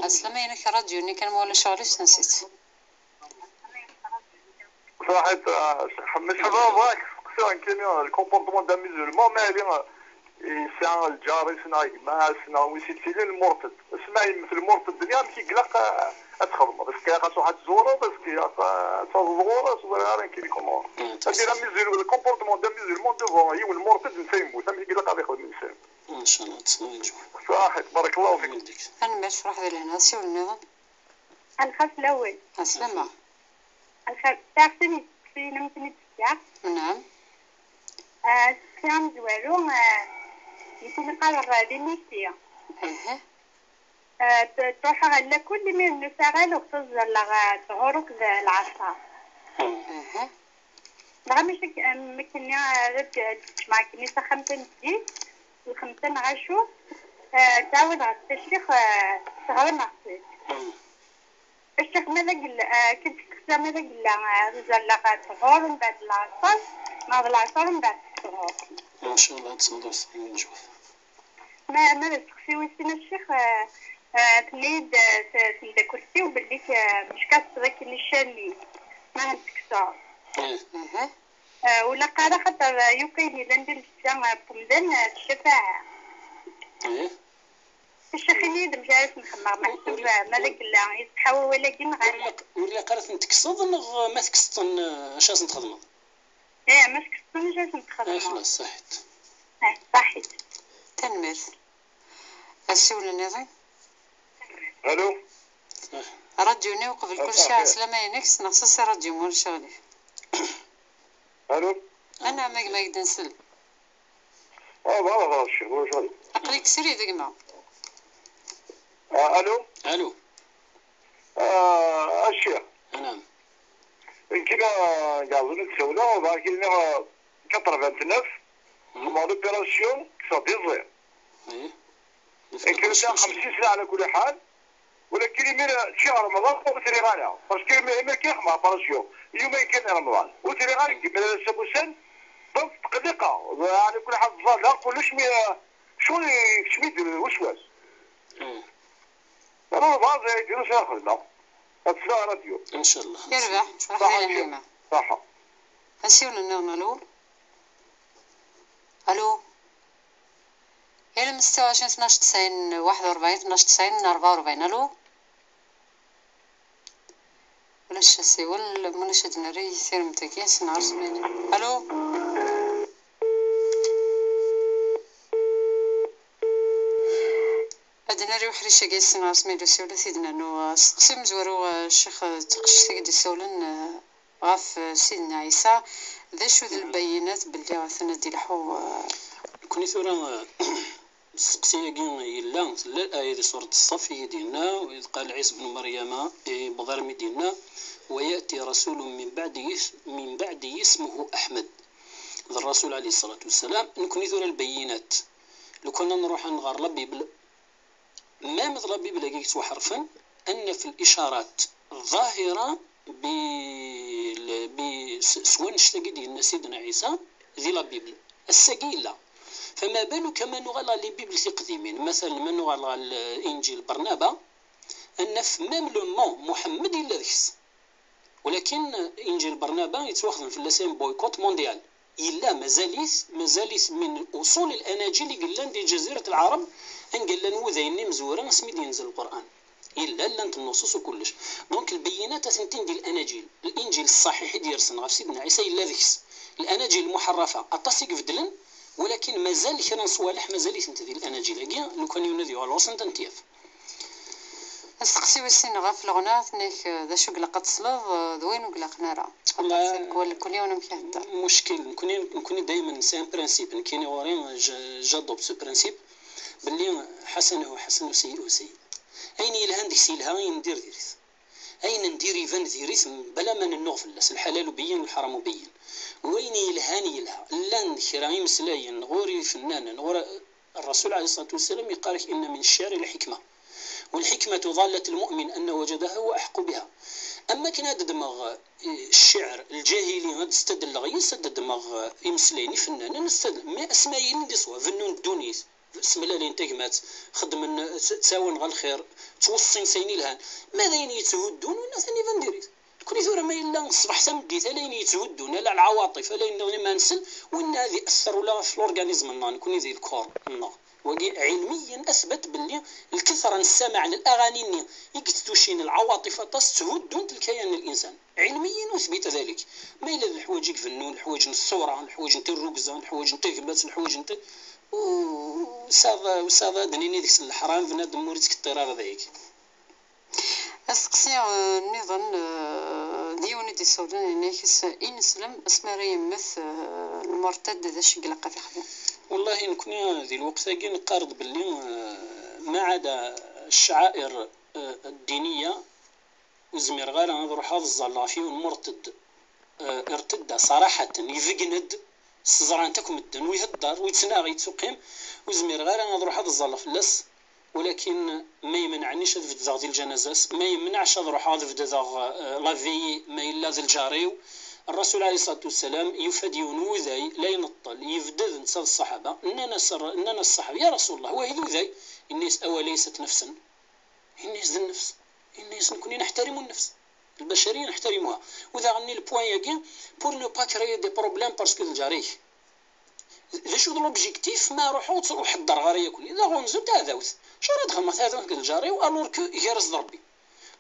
Aslama-inek, ṛṛadyu-nni kan, ma ulac aɣilif, tensi-tt. Ṣaḥit, ah, Ḥemmed, ḥebba bɣiɣ steqsiɣ nekkini, le comportement d'un musulman, ma yella, ah, yesɛa lǧar-is neɣ gma-s neɣ wi s-yettilin lmurted. Asmi yemmet lmurted-nni, amek i ilaq, ah, ad txedmeḍ? Est-ce que ilaq ad truḥ ad tẓureḍ? Est-ce que ilaq, ah, ad taḍeḍ ɣur-s? Wala ara nekkini comment? Ad dira musulman, le comportement d'un musulman devant yiwen lmurted, netta yemmut, amek i ilaq ad ixdem insan? Ncallah, ad tesleḍ i lǧuh. Ṣaḥit, barakallahu fik. Tanemmirt, ṛuḥ di lehna, siwel nniḍen. Lxir fell-awen. Ɛeslama. Lxir, sɛiɣ sin isteqsiyen am tin i d-tefka. Naɛam. Ah, asteqsi amezwaru, ah, i tin iqqaren, ah, d inisi. Aha. Ah, t-, truḥeɣ ɣer lakul, imir n usaɣal, uɣ-, ẓẓalleɣ, ah, ṭṭhur akked lɛeṣer. Aha. Dɣa mi k-, mi k-nniɣ, ah, ad d-, ad d-kecmeɣ akken s axxam tameddit, lxemsa neɣ acu, ah, ttɛawadeɣ-tt a ccix, ah, sseɣrameɣ-tt. A ccix, ma d agella, ah, akken testeqsa, ma d agella, ah, ad ẓẓalleɣ, ah, ṭṭhur, mbeɛd lɛeṣer, neɣ d lɛeṣer, mbeɛd ṭṭhur? Ncallah, ad tesleḍ i lǧuh. Ma, ma d asteqsi wis sin a ccix, ah, ah, tenna-yi-d, ah, t-, tmeddakelt-iw belli k-, ah, mecka tesseḍ akken i ccan-is, ma ad tekkseḍ. Ih. Aha. Ah, ur ilaq ara, xaṭer, ah, yakk ayen yellan di llebsa, ah, n umdan, ah, d ccafaɛa. Ih. A ccix, ini-yi-d amek ara s-nxemmeɣ, meḥsub, ah, ma d agella, iṣeḥḥa wawal-agi neɣ ala? Ur ilaq, ur ilaq ara ten-tekkseḍ, neɣ ma tekkseḍ-ten, ah, acu ara sen-txedmeḍ? Ih, ma tekkseḍ-ten, acu ara sen-txedmeḍ? Ah, xlas, ṣaḥit. Ah, ṣaḥit. Tanemmirt. Asiwel nniḍen. Alo. Ṛṛadyu-nni uqbel kulci, ɛeslama-inek, sneɣ-as i ṛṛadyu, ma ulac aɣilif. Alo. Anɛam, a gma, ad k-d-nsel. Ah, bɣiɣ ad hḍreɣ ccix, ma ulac aɣilif. Aql-ik srid, a gma. Ah, alo. Alo. Ah, a ccix. Anɛam. Nekk, ah, yeɛẓen ad ssawleɣ, bɣiɣ ad k-iniɣ, ah, quatre-vingt-neuf, xedmeɣ l'opération, kkseɣ-d iẓi. Ih. Nekk, ata xemsin sna ɛla kulli ḥal, walakin imir ččiɣ Remḍan ur triɣ ara. Parce que imir, imir kan xedmeɣ l'opération, yumayen kan i Remḍan. Ur triɣ ara, nekk imir ass-a n wussan, donc tqelliqeɣ. Ɛla kulli ḥal ẓẓaleɣ kullec, mi, ah, ccɣel yekcem-iyi-d uswas. Ih. Remḍan, d ayen kan ara xedmeɣ. Ad tesleɣ i ṛṛadyu. Ncallah. Yerbeḥ, ṛuḥ di lehna. Ṣaḥa. Asiwel nniḍen, alo. Alo. Ilem ستة وعشرين اثناش تسعين واحد وأربعين اثناش تسعين أربعة وأربعين. Alo. Ulac asiwel, ma ulac ad nerr i tiremt-agi, ad s-nɣer s mani. Alo. Ad d-nerr i uḥric-agi, ad s-nɣer s mani usiwel, ad t-id-nernu, uh, asteqsi amezwaru, uh, Ccix, uh, d taqcict-agi d-isawlen, uh, ɣef, uh, Sidna Ɛisa, d acu d lbayinat belli atan ad d-ilḥu, uh, nekkni tura, uh, Asteqsi-agi yella, tella laya di surat Ṣṣaf i d-yenna, وإذ قال عيسى ابن مريم, yewweḍ armi d-yenna, ويأتي رسول من بعدي, من بعدي اسمه أحمد. D Ṛṛasul ɛalayhi ṣṣalatu wassalam. Nekkni tura lbayyinat, lukan ad nruḥ ad nɣer la Bible, même d la Bible-agi yettwaḥerfen, ad naf الإشارات ظاهرة ب-, ب-, s, s wannect-agi d-yenna Sidna Ɛisa, di la Bible. Ass-agi yella. Fama baluk ma nuɣal ɣer les Bibles tiqdimin, masalan ma nuɣal ɣer Inǧil Barnaba, ad naf même le mot Muḥemmed yella deg-s. Walakin Inǧil Barnaba yettwaxdem fell-as un boycott mondial. Yella mazal-it, mazal-it min uṣul l'anaǧil i yellan di Ǧazirat Lɛerb, anga llan wudayen imezwura asmi d-yenzel Lqur'an. Yella, llant nnuṣus u kullec. Donc lbeyyinat atentin di l'anaǧil. L'inǧil ṣṣaḥiḥ i d-yersen ɣef Sidna Ɛisa yella deg-s. L'anaǧil lmuḥerrafa aṭas i ibeddlen, walakin mazal kra n ṣṣwaleḥ mazal-itent di l'anaǧil-agi, lukan yiwen ad yuɣal ɣur-sent ad t-yaf. Asteqsi wis sin ɣef leɣna, tenna-k, eh, d acu i ilaq ad tesleḍ, eh, d wayen ur ilaqen ara. Aṭas deg wal-, kul yiwen amek ihedder. Muckil, nekni, nekni daymen c'est un principe, nekkini ɣur-i, je-, j'adopte ce principe, belli ḥasanuhu ḥasan u sayyi'uhu sayyi. Ayen yelhan deg-s yelha, ayen n dir diri-t. Ayen n dir iban diri-t, bla ma nennuɣ fell-as, lḥalal ubayyin, lḥaram ubayyin. Wayen yelhan yelha. Llan kra imeslayen ɣur ifennanen, ɣur Rrasul ɛalayhi ṣṣalatu wassalam yeqqar-ak: إن من الشعر لحكمة، والحكمة ضالة المؤمن أين وجدها هو أحق بها. Am wakken ad ddmeɣ, eh, ccɛer lǧahili, ad d-stadleɣ yes, ad ddmeɣ, eh, imeslayen ifennanen, ad stadleɣ. Mais asmi yellan di ṣṣwab, bennun ddunit, smelayen tagmat, xeddmen, eh, tt-, ttawin ɣer lxir, ttweṣṣin s ayen ilhan. Ma d ayen yetthuddun, win atan iban diri-t. Nekkni tura ma yella ṣṣbeḥ tameddit, ala ayen yetthuddun, ala lɛawaṭif, ala ayen nniḍen i ma nsel, winna ad iɛeṣṣer ula ɣef l'organisme-nneɣ, nekkni di lkor-nneɣ. Wagi ɛilmiyen asbat belli lkethra n ssamaɛ n l'aɣani-nni i yetttucin lɛawaṭif aṭas, tthuddunt lkayan n l'insan. Ɛilmiyen uthbit ذلك. Ma yella d leḥwayeǧ i ibennun, leḥwayeǧ n ṣṣura, leḥwayeǧ n tirrugza, leḥwayeǧ n tagmat, leḥwayeǧ n t-, u-, usaḍ, usaḍ ad nini deg-s leḥram, bnadem ur ittkeṭṭir ara dayeg. Asteqsi, eh, nniḍen, eh, d yiwen i d-isawlen, yenna-k s-, ineslem asmi ara yemmet, eh, lmurtad d acu i ilaq ad ixdem? Wallahi, nekkni di lweqt-agi neqqar-d belli, eh, ma ɛada ccɛair, eh, ddiniya, ur zmireɣ ara ad ruḥeɣ ad ẓẓalleɣ ɣef yiwen murtad, eh, irtedda ṣaraḥaten, ibeggen-d, s-, ẓran-t akk medden, u ihedder, u yettnaɣ, yettuqqim, ur zmireɣ ara ad ruḥeɣ ad ẓẓalleɣ fell-as. Walakin ma yemneɛ-nnic ad beddeɣ di lǧanaza-s, ma yemneɛ-c ad ruḥeɣ ad beddeɣ, eh, la veillée ma yella d lǧar-iw, Rrasul ɛalayhi ṣṣalatu wassalam yufa-d yiwen wuday la ineṭṭel, yebded netta d ṣṣaḥaba, nnan-as, nnan-as ṣṣaḥaba: "Ya Rasul Llah, wahi d uday?" Yenna-yas: "أوليست نفسا؟" Yenna-yas: "D nnefs." Yenna-yas: "Nekkni neḥtarimu nnefs." Lbacariya neḥtarimuha. U daɣen-nni le point-agi, pour ne pas créer des problèmes parce que d lǧar-ik. D acu d l'objectif ma ruḥeɣ ur tt-, ur ḥeddreɣ ara yakk? D aɣunzu d taɛdawt. Acu ara d-xedmeɣ taɛdawt deg lǧar-iw alors que igerrez d Rebbi?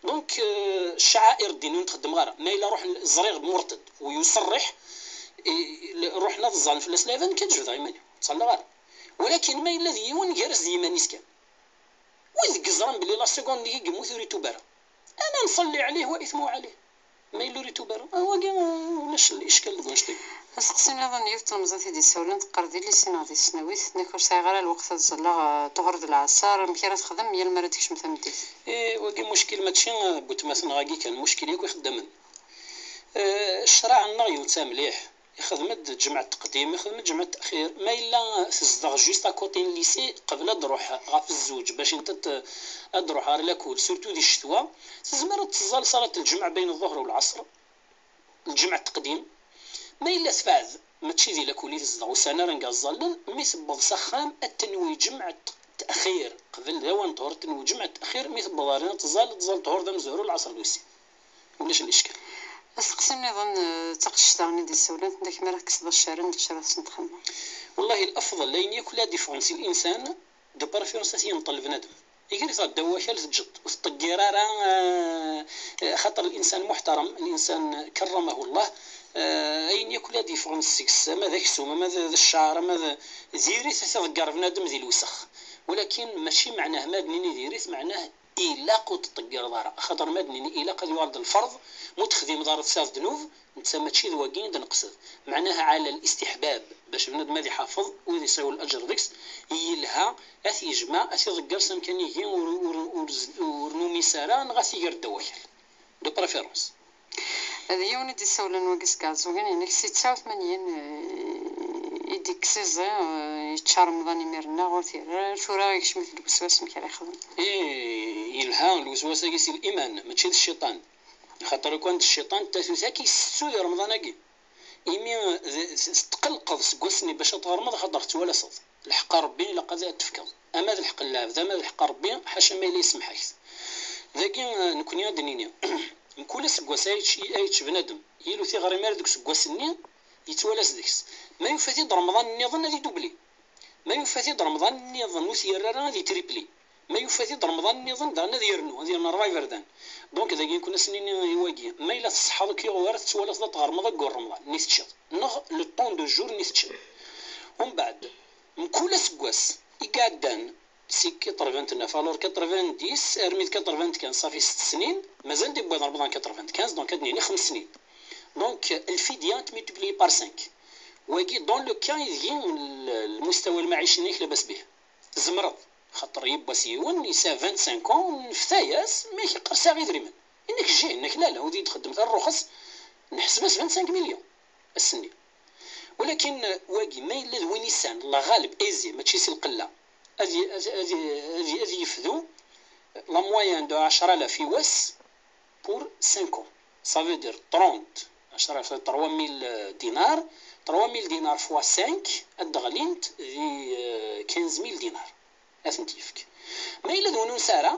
Donc, euh, ccɛair ddin ur nxeddem ara. Ma yella ruḥen ẓriɣ murtad u yuṣerriḥ, i, l-, ruḥen ad ẓẓalen fell-as lɛibad, nekk ad jebdeɣ iman-iw. Ur ttẓalleɣ ara. Walakin ma yella d yiwen, igerrez d yiman-is kan. Wid yeẓran belli la seconde-nni i yemmut ur itub ara. Ana nṣelli ɛlih wa ithmu ɛlih. Ma yella ur itub ara, ah, wagi, ah, ulac icekal deg wanect-agi. Asteqsi nniḍen, yiwet tlemẓit i d-isawlen, teqqar: "Di lisin neɣ di tesnawit, nekk ur sɛiɣ ara lweqt ad ẓẓalleɣ, ah, ṭhur d lɛeṣṣer, amek ara texdem yal mi ara d-tekcem tameddit?" Eh, wagi muckil mačči, ah, n wetmaten-nneɣ-agi kan, muckil yakk ixeddamen. Eh, ccreɛ-nneɣ yewta mliḥ. Ixdem-d lǧemɛa teqdim, ixdem-d lǧemɛa teɛxir. Ma yella tezdeɣ juste à côté n lycée, qbel ad d-truḥ ɣef zzuǧ, bac inta ad d-truḥ ɣer lakul, surtout di ccetwa, tezmer ad teẓẓal ṣalat lǧemɛa bayen ḍuhr u lɛeṣr, lǧemɛa teqdim. Ma yella tebɛed, mačči di lakul i tezdeɣ, ussan ara nga ẓẓallen, mi tewweḍ s axxam ad tenwi lǧemɛa teɛxir, qbel d awan ṭhur tenwi lǧemɛa teɛxir, mi tewweḍ ɣer din ad teẓẓal, ad teẓẓal ṭhur d amezwaru, lɛeṣr d wis sin. Ulac lickal. Asteqsi nniḍen, eh, d taqcict daɣen i d-issawlen, tenna-k mi ara tekkseḍ accaren, d acu ara tesneḍ txedmeḍ? Wallahi, lafḍel, ayen yakk la différence n l'insan, de préférence ad t-yenṭel bnadem. Iger-it ɣer ddaw wakal, teǧǧeḍ, ur teṭṭeggir ara, eh, eh, xaṭer l'insan muḥtaram, l'insan karramahu Allah, eh, ayen yakk la différence seg-s, ama d aksum, ama d, d cceɛr, ama d, diri-t ad t-iḍegger bnadem di lewsex. Walakin mačči meɛnah ma d-nini diri-t, meɛnah ilaq ur teṭṭeggireḍ ara, axaṭer ma d-nini ilaq ad yuɣal d lferḍ, ma ur texdimeḍ ara tesɛiḍ ddnub, netta mačči d wagi i d-neqsed. Meɛnaha ɛala listiḥbab, bac bnadem ad iḥafeḍ, u ad isɛu laǧer deg-s, yelha ad t-yejmeɛ, ad t-iḍegger s amkan ihi ur, ur, ur, ur numis ara, neɣ ad t-iger ddaw wakal. De préférence. D yiwen i d-issawlen wagi seg Iɛeẓẓugen, yenna-k si tesɛa u tmanyin, eh, i d-ikkes iẓi, eh, yečča Remḍan imir-nni ur t-yerri ara, tura yekcem-it lweswas, amek ara yexdem? Ih, yelha, lweswas-agi si liman, mačči d cciṭan. Axaṭer ukan d cciṭan, d tatut akk i yessettu di Remḍan-agi. Imi d- d- tetqellqeḍ seg wass-nni bac ad tɣermeḍ, axaṭer tettwalaseḍ. Lḥeqq n Ṛebbi ilaq ad t-tefkeḍ. Ama d lḥeqq n lɛebd, ama d lḥeqq n Ṛebbi, ḥaca ma yella yesmeḥ-ak-t. Dagi, eh, nekkni ad d-nini, mkul aseggas ay yečč, ay yečč bnadem, yilu tiɣri mi ara deg useggas-nni, yettwalas deg-s. Ma yufa-t-id Remḍan nniḍen, ad idubli. Ma yufa-t-id Remḍan nniḍen ur t-yerri ara, ad itripli. Ma yufa-t-id Remḍan nniḍen, daɣen ad yernu, ad yernu ṛebɛa iberdan. Donc, dagi, nekkni ad s-nini i wagi, ma yella tṣeḥḥaḍ akk iɣ-, ara tettwalaseḍ ad tɣermeḍ aggur Remḍan, nni teččiḍ. Neɣ le temps de jour, nni teččiḍ. Umbeɛd, mkul aseggas i iɛeddan, si quatre-vingt-neuf, alors quatre-vingt-dix armi d quatre-vingt-quinze, ṣafi sett snin, mazal d iwwiḍ Remḍan quatre-vingt-quinze, donc ad d-nini xems snin. Donc, lfidya tmultiplié par cinq. Wagi, dans le cas ideg l-, lmustawa lmaɛici-nnek labas bih. Tzemreḍ, xaṭer yiwwas yiwen, yesɛa vingt-cinq ans, nefta-yas, mi ak-iqqar sɛiɣ idrimen. Innak jih, innak la, la, ur d-txeddem ara rruxes, nḥesb-as vingt-cinq millions ass-nni. Walakin, eh, wagi, ma yella d win isan, la ɣaleb, aisé, mačči si lqella, ad y-, ad, ad, ad, ad yefdu la moyenne de ɛecra alaf i wass pour cinq ans. Ça veut dire trente, ɛecra alaf, trois mille dinars, trois mille dinars fois cinq, ad d-ɣlint di, eh, quinze mille dinars. Ad tent-yefk. Ma yella d win ur nesɛi ara,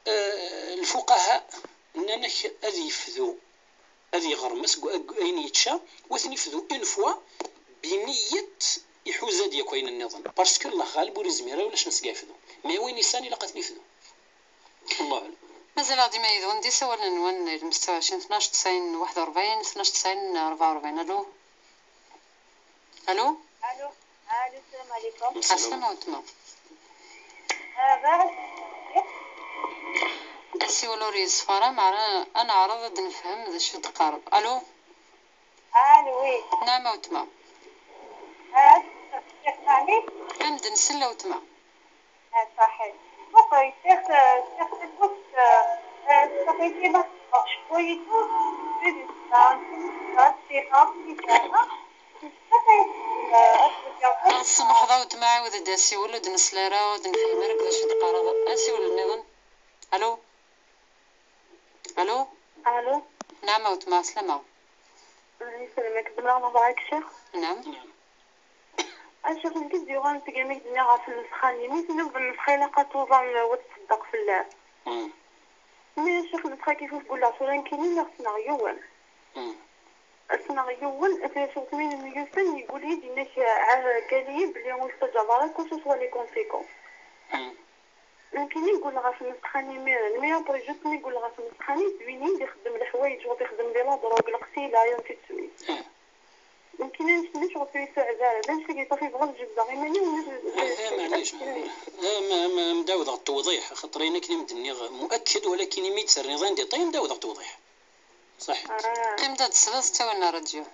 eh, lfuqaha nnan-ak ad yefdu, ad yeɣrem aseg-, ag-, ayen yečča, u ad ten-yefdu une fois, biniyet iḥuza-d yakk ayen nniḍen. Parce que Allah ɣaleb ur izmir ara ulac aseg yefdu. Mais win isan ilaq ad ten-yefdu. Allahu aɛlam. Mazal-aɣ dima yid-wen di sawal-nwen, il mista u ɛecrin, tnac tesɛin waḥed u ṛebɛin, tnac tesɛin ṛebɛa u ṛebɛin. Alu? Alu? Alu? Alu, السلام عليكم. Ɛeslama weltma. آه، بارك. Asiwel ur yeṣfi ara, meɛna ad neɛreḍ ad nefhem d acu d-teqqareḍ. Alu? Alu, oui. Naɛma weltma. آه، الشيخ ثاني. Qqim-d nsell a weltma. آه، صحيح. بصي، الشيخ، آه، الشيخ تقول، آه، آه، الشيخ يجي ما تفرقش شوية. Ad tṣemḥeḍ a weltma, ɛiwed-d asiwel, ur d-nesli ara, ur d-nefhim ara deg d acu d-teqqareḍ. Asiwel nniḍen. Alu? Alu? Alu? Naɛma a weltma, ɛeslama. Yesselmek, ddmeɣ Mubarak, ccix. Naɛam. A ccix, nekk i d-yuɣalen seg amek d-nniɣ ɣef lmesxa-nni. Mi tenniḍ d lmesxa, ilaq ad tuẓam, wa tṣeddeq fell-am. Mm. Mi a ccix, lmesxa kif i tgulleɣ tura, nekkini lliɣ ssneɣ yiwen. Mm. Ssneɣ yiwen, tura ccix, mi nemyussan, yeggul-iyi-d, yenna-k, ah, قال لي بلي ur tettaǧǧaḍ ara, quoi que ce soit les conséquences. Mm. Nekkini nqul ɣef lmesxa-nni imiren, mais après juste mi nqul ɣef lmesxa-nni, d win i d-ixeddem leḥwayeǧ, wa d-ixeddem di la drogue, leqtila, et ainsi de suite. Nekkini annect-nni ur t-yesseɛd ara, d annect-agi ṣafi bɣiɣ ad jebdeɣ iman-iw. Eh, eh, maɛlic, eh, ma, ma, ma d-awdeɣ ttewḍiḥ, axaṭer ayen akken i m-d-nniɣ muakked, walakin imi d-terniḍ anda iṭṭay, ma d-awdeɣ ttewḍiḥ. Ṣaḥit. Ah. Qqim-d ad tesleḍ ttawil n ṛṛadyu.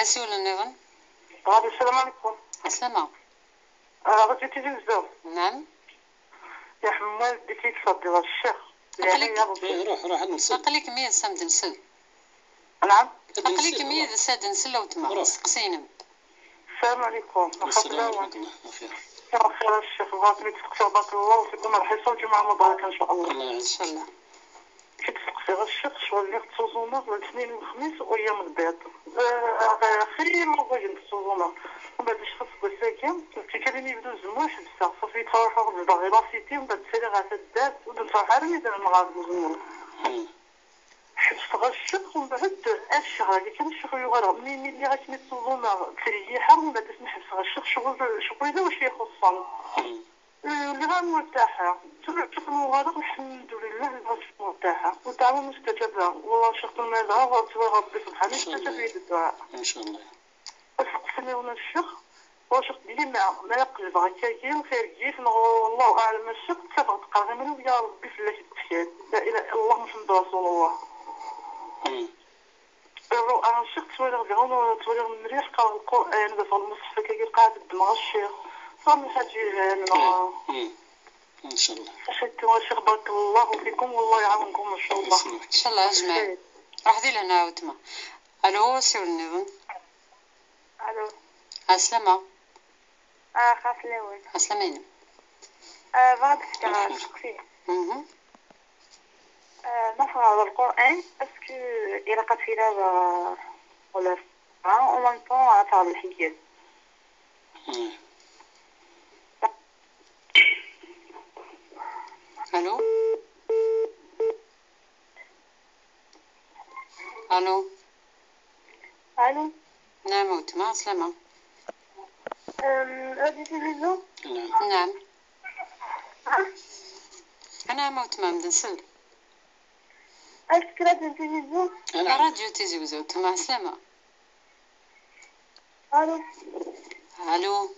Asiwel nniḍen. Alo, السلام عليكم. Ɛeslama. آه، رجعتي للزوم. نعم. يا حمال، ديكي تصدي الشيخ. أقلك. يعني يا ربي. إيه، روح، روح، هاد نسل. أقلك مية سام دنسل. نعم. أقلك مية ساد نسل لو تما. روح. سقسينم. السلام عليكم. السلام ورحمة الله. بخير. يا خير الشيخ، بغيت نتسقسي، بارك الله فيكم، راه حصة وجمعة مباركة إن شاء الله. الله يعزك. إن شاء الله. كنت سقسي غير الشيخ، شغل اللي خصوصونا الاثنين والخميس وأيام البيض. آه، آه، خير ما بغيت نخصوصونا. ومن بعد الشيخ سقسي كان، كنت كان يبدو الزموع حبسة. صافي تروح واحد الباغي لا سيتي، ومن بعد تسالي غير تدات، ودنت راح عالم يدير المغاربة الزموع. حبست غير الشيخ، ومن بعد الشهر اللي كان الشيخ يغرى. مي، مي اللي غير سميت الظلمة تريحة، ومن بعد نحبس غير الشيخ، شغل، شغل إلا واش يخصني. اللي غير مرتاحة. تبعت المغرب، الحمد لله، الحمد مرتاحة. والدعوة مستجابة. والله شيخ المال، غير ربي سبحانه إن شاء الله. يستجاب لي الدعاء. إن شاء الله. أسقسني ولا الشيخ، واش ديما ما يقلب هكاكي وخير كيف، والله أعلم الشيخ، تفرق قرغي من ويا ربي في الله يتكال. لا إله إلا الله محمد رسول الله. الرؤى عن شيخ تولي غزيرون، تولي من ريح قال القرآن، بس المصحف كي قاعد الدماغ الشيخ. فهم الحاجة يعني. إن شاء الله. شكرا شيخ، بارك الله فيكم والله يعاونكم إن شاء الله. إن شاء الله أجمعين. راح دير لنا عاودتنا. ألو، سي ولد النظام. ألو. عسلامة. آه، خاف الأول. عسلامة ينم. آه، بعد الشكر. مهم. آه، نقرأ القرآن، أسكو إلا قتيلا ولا سبعة، ومن طون عطاها الحية. الو. الو. الو. نعم وتما سلامة. أم، راديو تلفزيون. نعم. انا موت ما مدنسل. اسكرات تلفزيون. راديو تيزي وزو تما سلامة. الو. الو.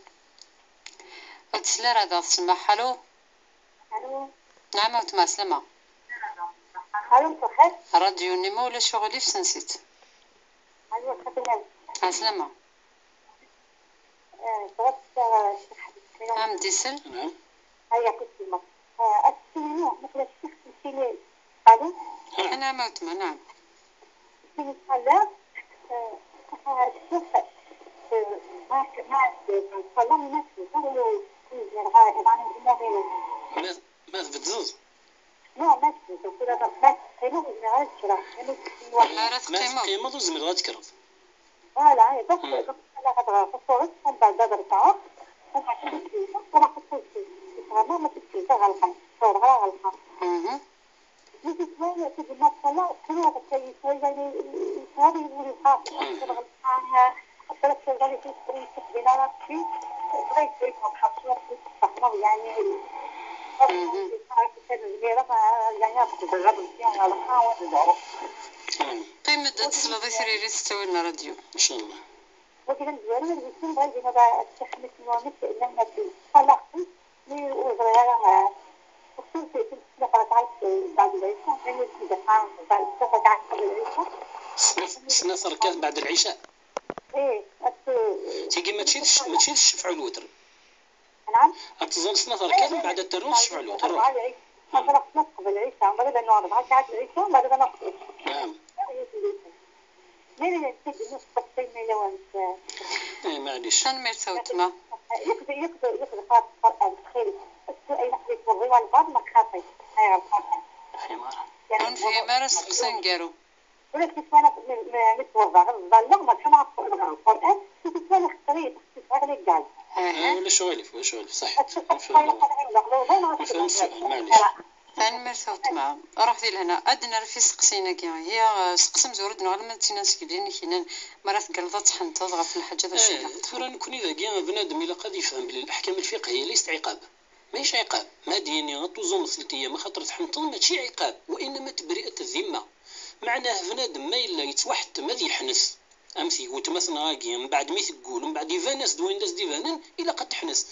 تسلى راه تسمع. الو. الو. نعم وتما سلامة. الو صحيت. راديو نيمو ولا شغلي في سنسيت. الو صحيت. عسلامة. آه، بغيت، آه، شي حاجة. ام ديسل. هيا كنت ما. آه، أتسمعوا مثل الشيخ تمشيني. الو. انا موت ما نعم. تمشيني الصلاة. آه، آه، الشيخ، آه، ما ما الصلاة ما تقدر. ما ما تبدزز. لا، ما تقدر. كل هذا ما تقيمه وزمير غير الشرع. ما راه تقيمه. تقيمه وزمير غير تكرض. فوالا، اي، دوك، دوك، لا، غادي غنفصلو، من بعد دابا رجعو. وما كنتش، كنت غير ما كنتش غلقان. صور غير غلقان. مهم. جيت شوية، تجي ما تصلى، شنو غتسوي شوية، يعني، شوية يولي يبقى غلقان. قلت لك شوية، يعني، كنت بغيت تخدمي على ربي. بغيت، بغيت ما تخافش، ما تخافش، يعني. مهم. يعني، غنجرب نمشي على الآخر ونرجعو. قيم مدة تصلي ثريري ستة وين راديو. ان شاء الله. وكذا مزيان، ما نجيش نبغي يجينا بقى الشيخ مثل ما مثل إنما في طلقتي. مي وزريرة مع أختي في، في السنة فرات عايش بعد العشاء، يعني في دقيقة بعد السنة فرات عايش قبل العشاء. سنة، سنة ركعات بعد العشاء. إيه، أت- تيجي ما تشيلش، ما تشيلش الشفع والوتر. نعم. أتظل سنة ركعات من بعد التروح الشفع والوتر. أربعة العشاء. أنا خلاص نص قبل العشاء، بعد أنه أربعة ساعات العشاء، بعد أنا أخرج. نعم. مين اللي تجي نص الطين اللي وانت؟ اي معليش. تنمير توتما. يقدر، يقدر، يقدر يقرا القرآن، تخيل. أي نقدر يتوضي والبعض ما خاطي. هاي القرآن. حمار. كون في مارس خصنا نقارو. ولكن أنا م-، م-، متوضع غير الظلة، ما كان عارف القرآن. كنت أنا خطريت، خطريت عليك قال. آه، ولا شغالي، ولا شغالي، صح. أتشوف القرآن، أنا غير الظلة، ما ما فهمت السؤال، معليش. تنمير توتما. روح دي لهنا. أدنى رفي سقسينا كي هي سقسم زورد نغلم تينا سكبين كينان. مرات قلبت حنتظر في الحاجة ذا آه، شيء. ثورة نكوني ذاكي بنادم إلا قد يفهم بلي الأحكام الفقهية ليست عقاب. ماهيش عقاب. ما ديني غطوزوم ثلاث أيام خاطر تحنطل ماشي عقاب، وإنما تبرئة الذمة. معناه بنادم ما إلا يتوحد ما يحنث. أم تيقول تمثنا غاكي، من بعد مي تقول، من بعد يبان ناس دوين ناس ديبانن، إلا قد تحنث.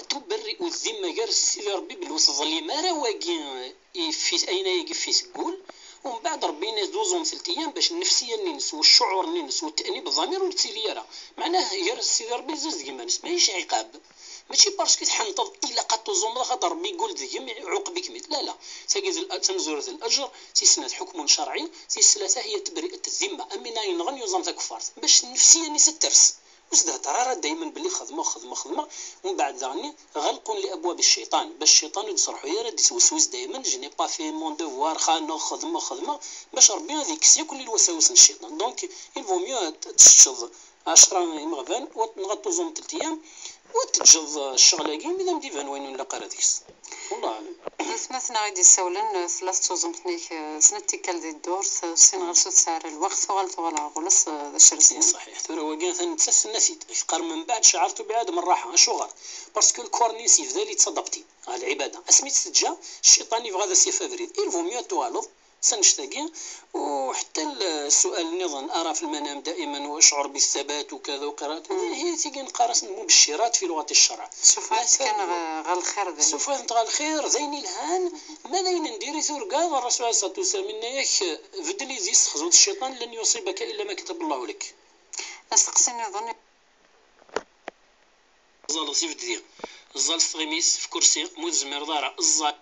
تبرئ الذمة غير سيدي ربي بالوصف ظليم، أرى واقي يفيت أين يقفي تقول، ومن بعد ربي ينزل دوزوم ثلاث أيام باش النفسية ننس والشعور ننس والتأنيب الضمير ونتسيلي يرى. معناه غير سيدي ربي زوز ديما نس، ماهيش عقاب. ماشي باسكو تحنطض إلا قد تزوم خاطر ربي يقول ديما يعوقبك ميت. لا، لا. تاقي ذي الأ-، تنزور ذي الأجر، تيسنات حكم شرعي، تيسلاتة هي تبرئة الذمة. أمين ينغن يوزم تكفارت. باش النفسية ني سترس. وزده ترى دايما بلي خدمة، خدمة، خدمة. ومن بعد ذاني غلق لأبواب الشيطان. باش الشيطان يتصرحو يا راه يتوسوس دايما، je n'ai pas fait mon devoir، خانو، خدمة، خدمة. باش ربي غادي يكسي كل الوساوس من الشيطان. Donc، il vaut mieux تشتغل عشرة يمغبان، وتنغطو زوم تلت أيام، وتجد الشغل هاكي، مادام ديفان وين ولا قرا ديكس. والله أعلم. ثمثنا غادي يسولن ثلاث توزمتنيك سنة تيكال دي الدور، سين غير سوت سعر الوقت، وغال تغال غولس ذا الشرسين. صحيح. ثورة وكان ثاني تسس النسيت. قال من بعد شعرت بعدم الراحة، شغل. Parce que الكورنيس يبدا لي تصدبتي. على العبادة. اسمي تسجى، الشيطان يبغى ذا سي فابريل. Il vaut mieux توالض. سنشتاقي. وحتى السؤال نظن أرى في المنام دائما وأشعر بالثبات وكذا وقراءة، هي تيجي نقرا المبشرات في لغة الشرع. شوف، هذا كان غ-، غا الخير ذا. شوف، أنت غا الخير، زين الهان، ما داين ندير ثورقا، الرسول عليه الصلاة والسلام، إن ياك بدل يزيس خزوة الشيطان، لن يصيبك إلا ما كتب الله لك. أستقسم نظن. الزال غسيف دي. الزال ستغيميس في كرسي، مو تزمير ضارة، الزال.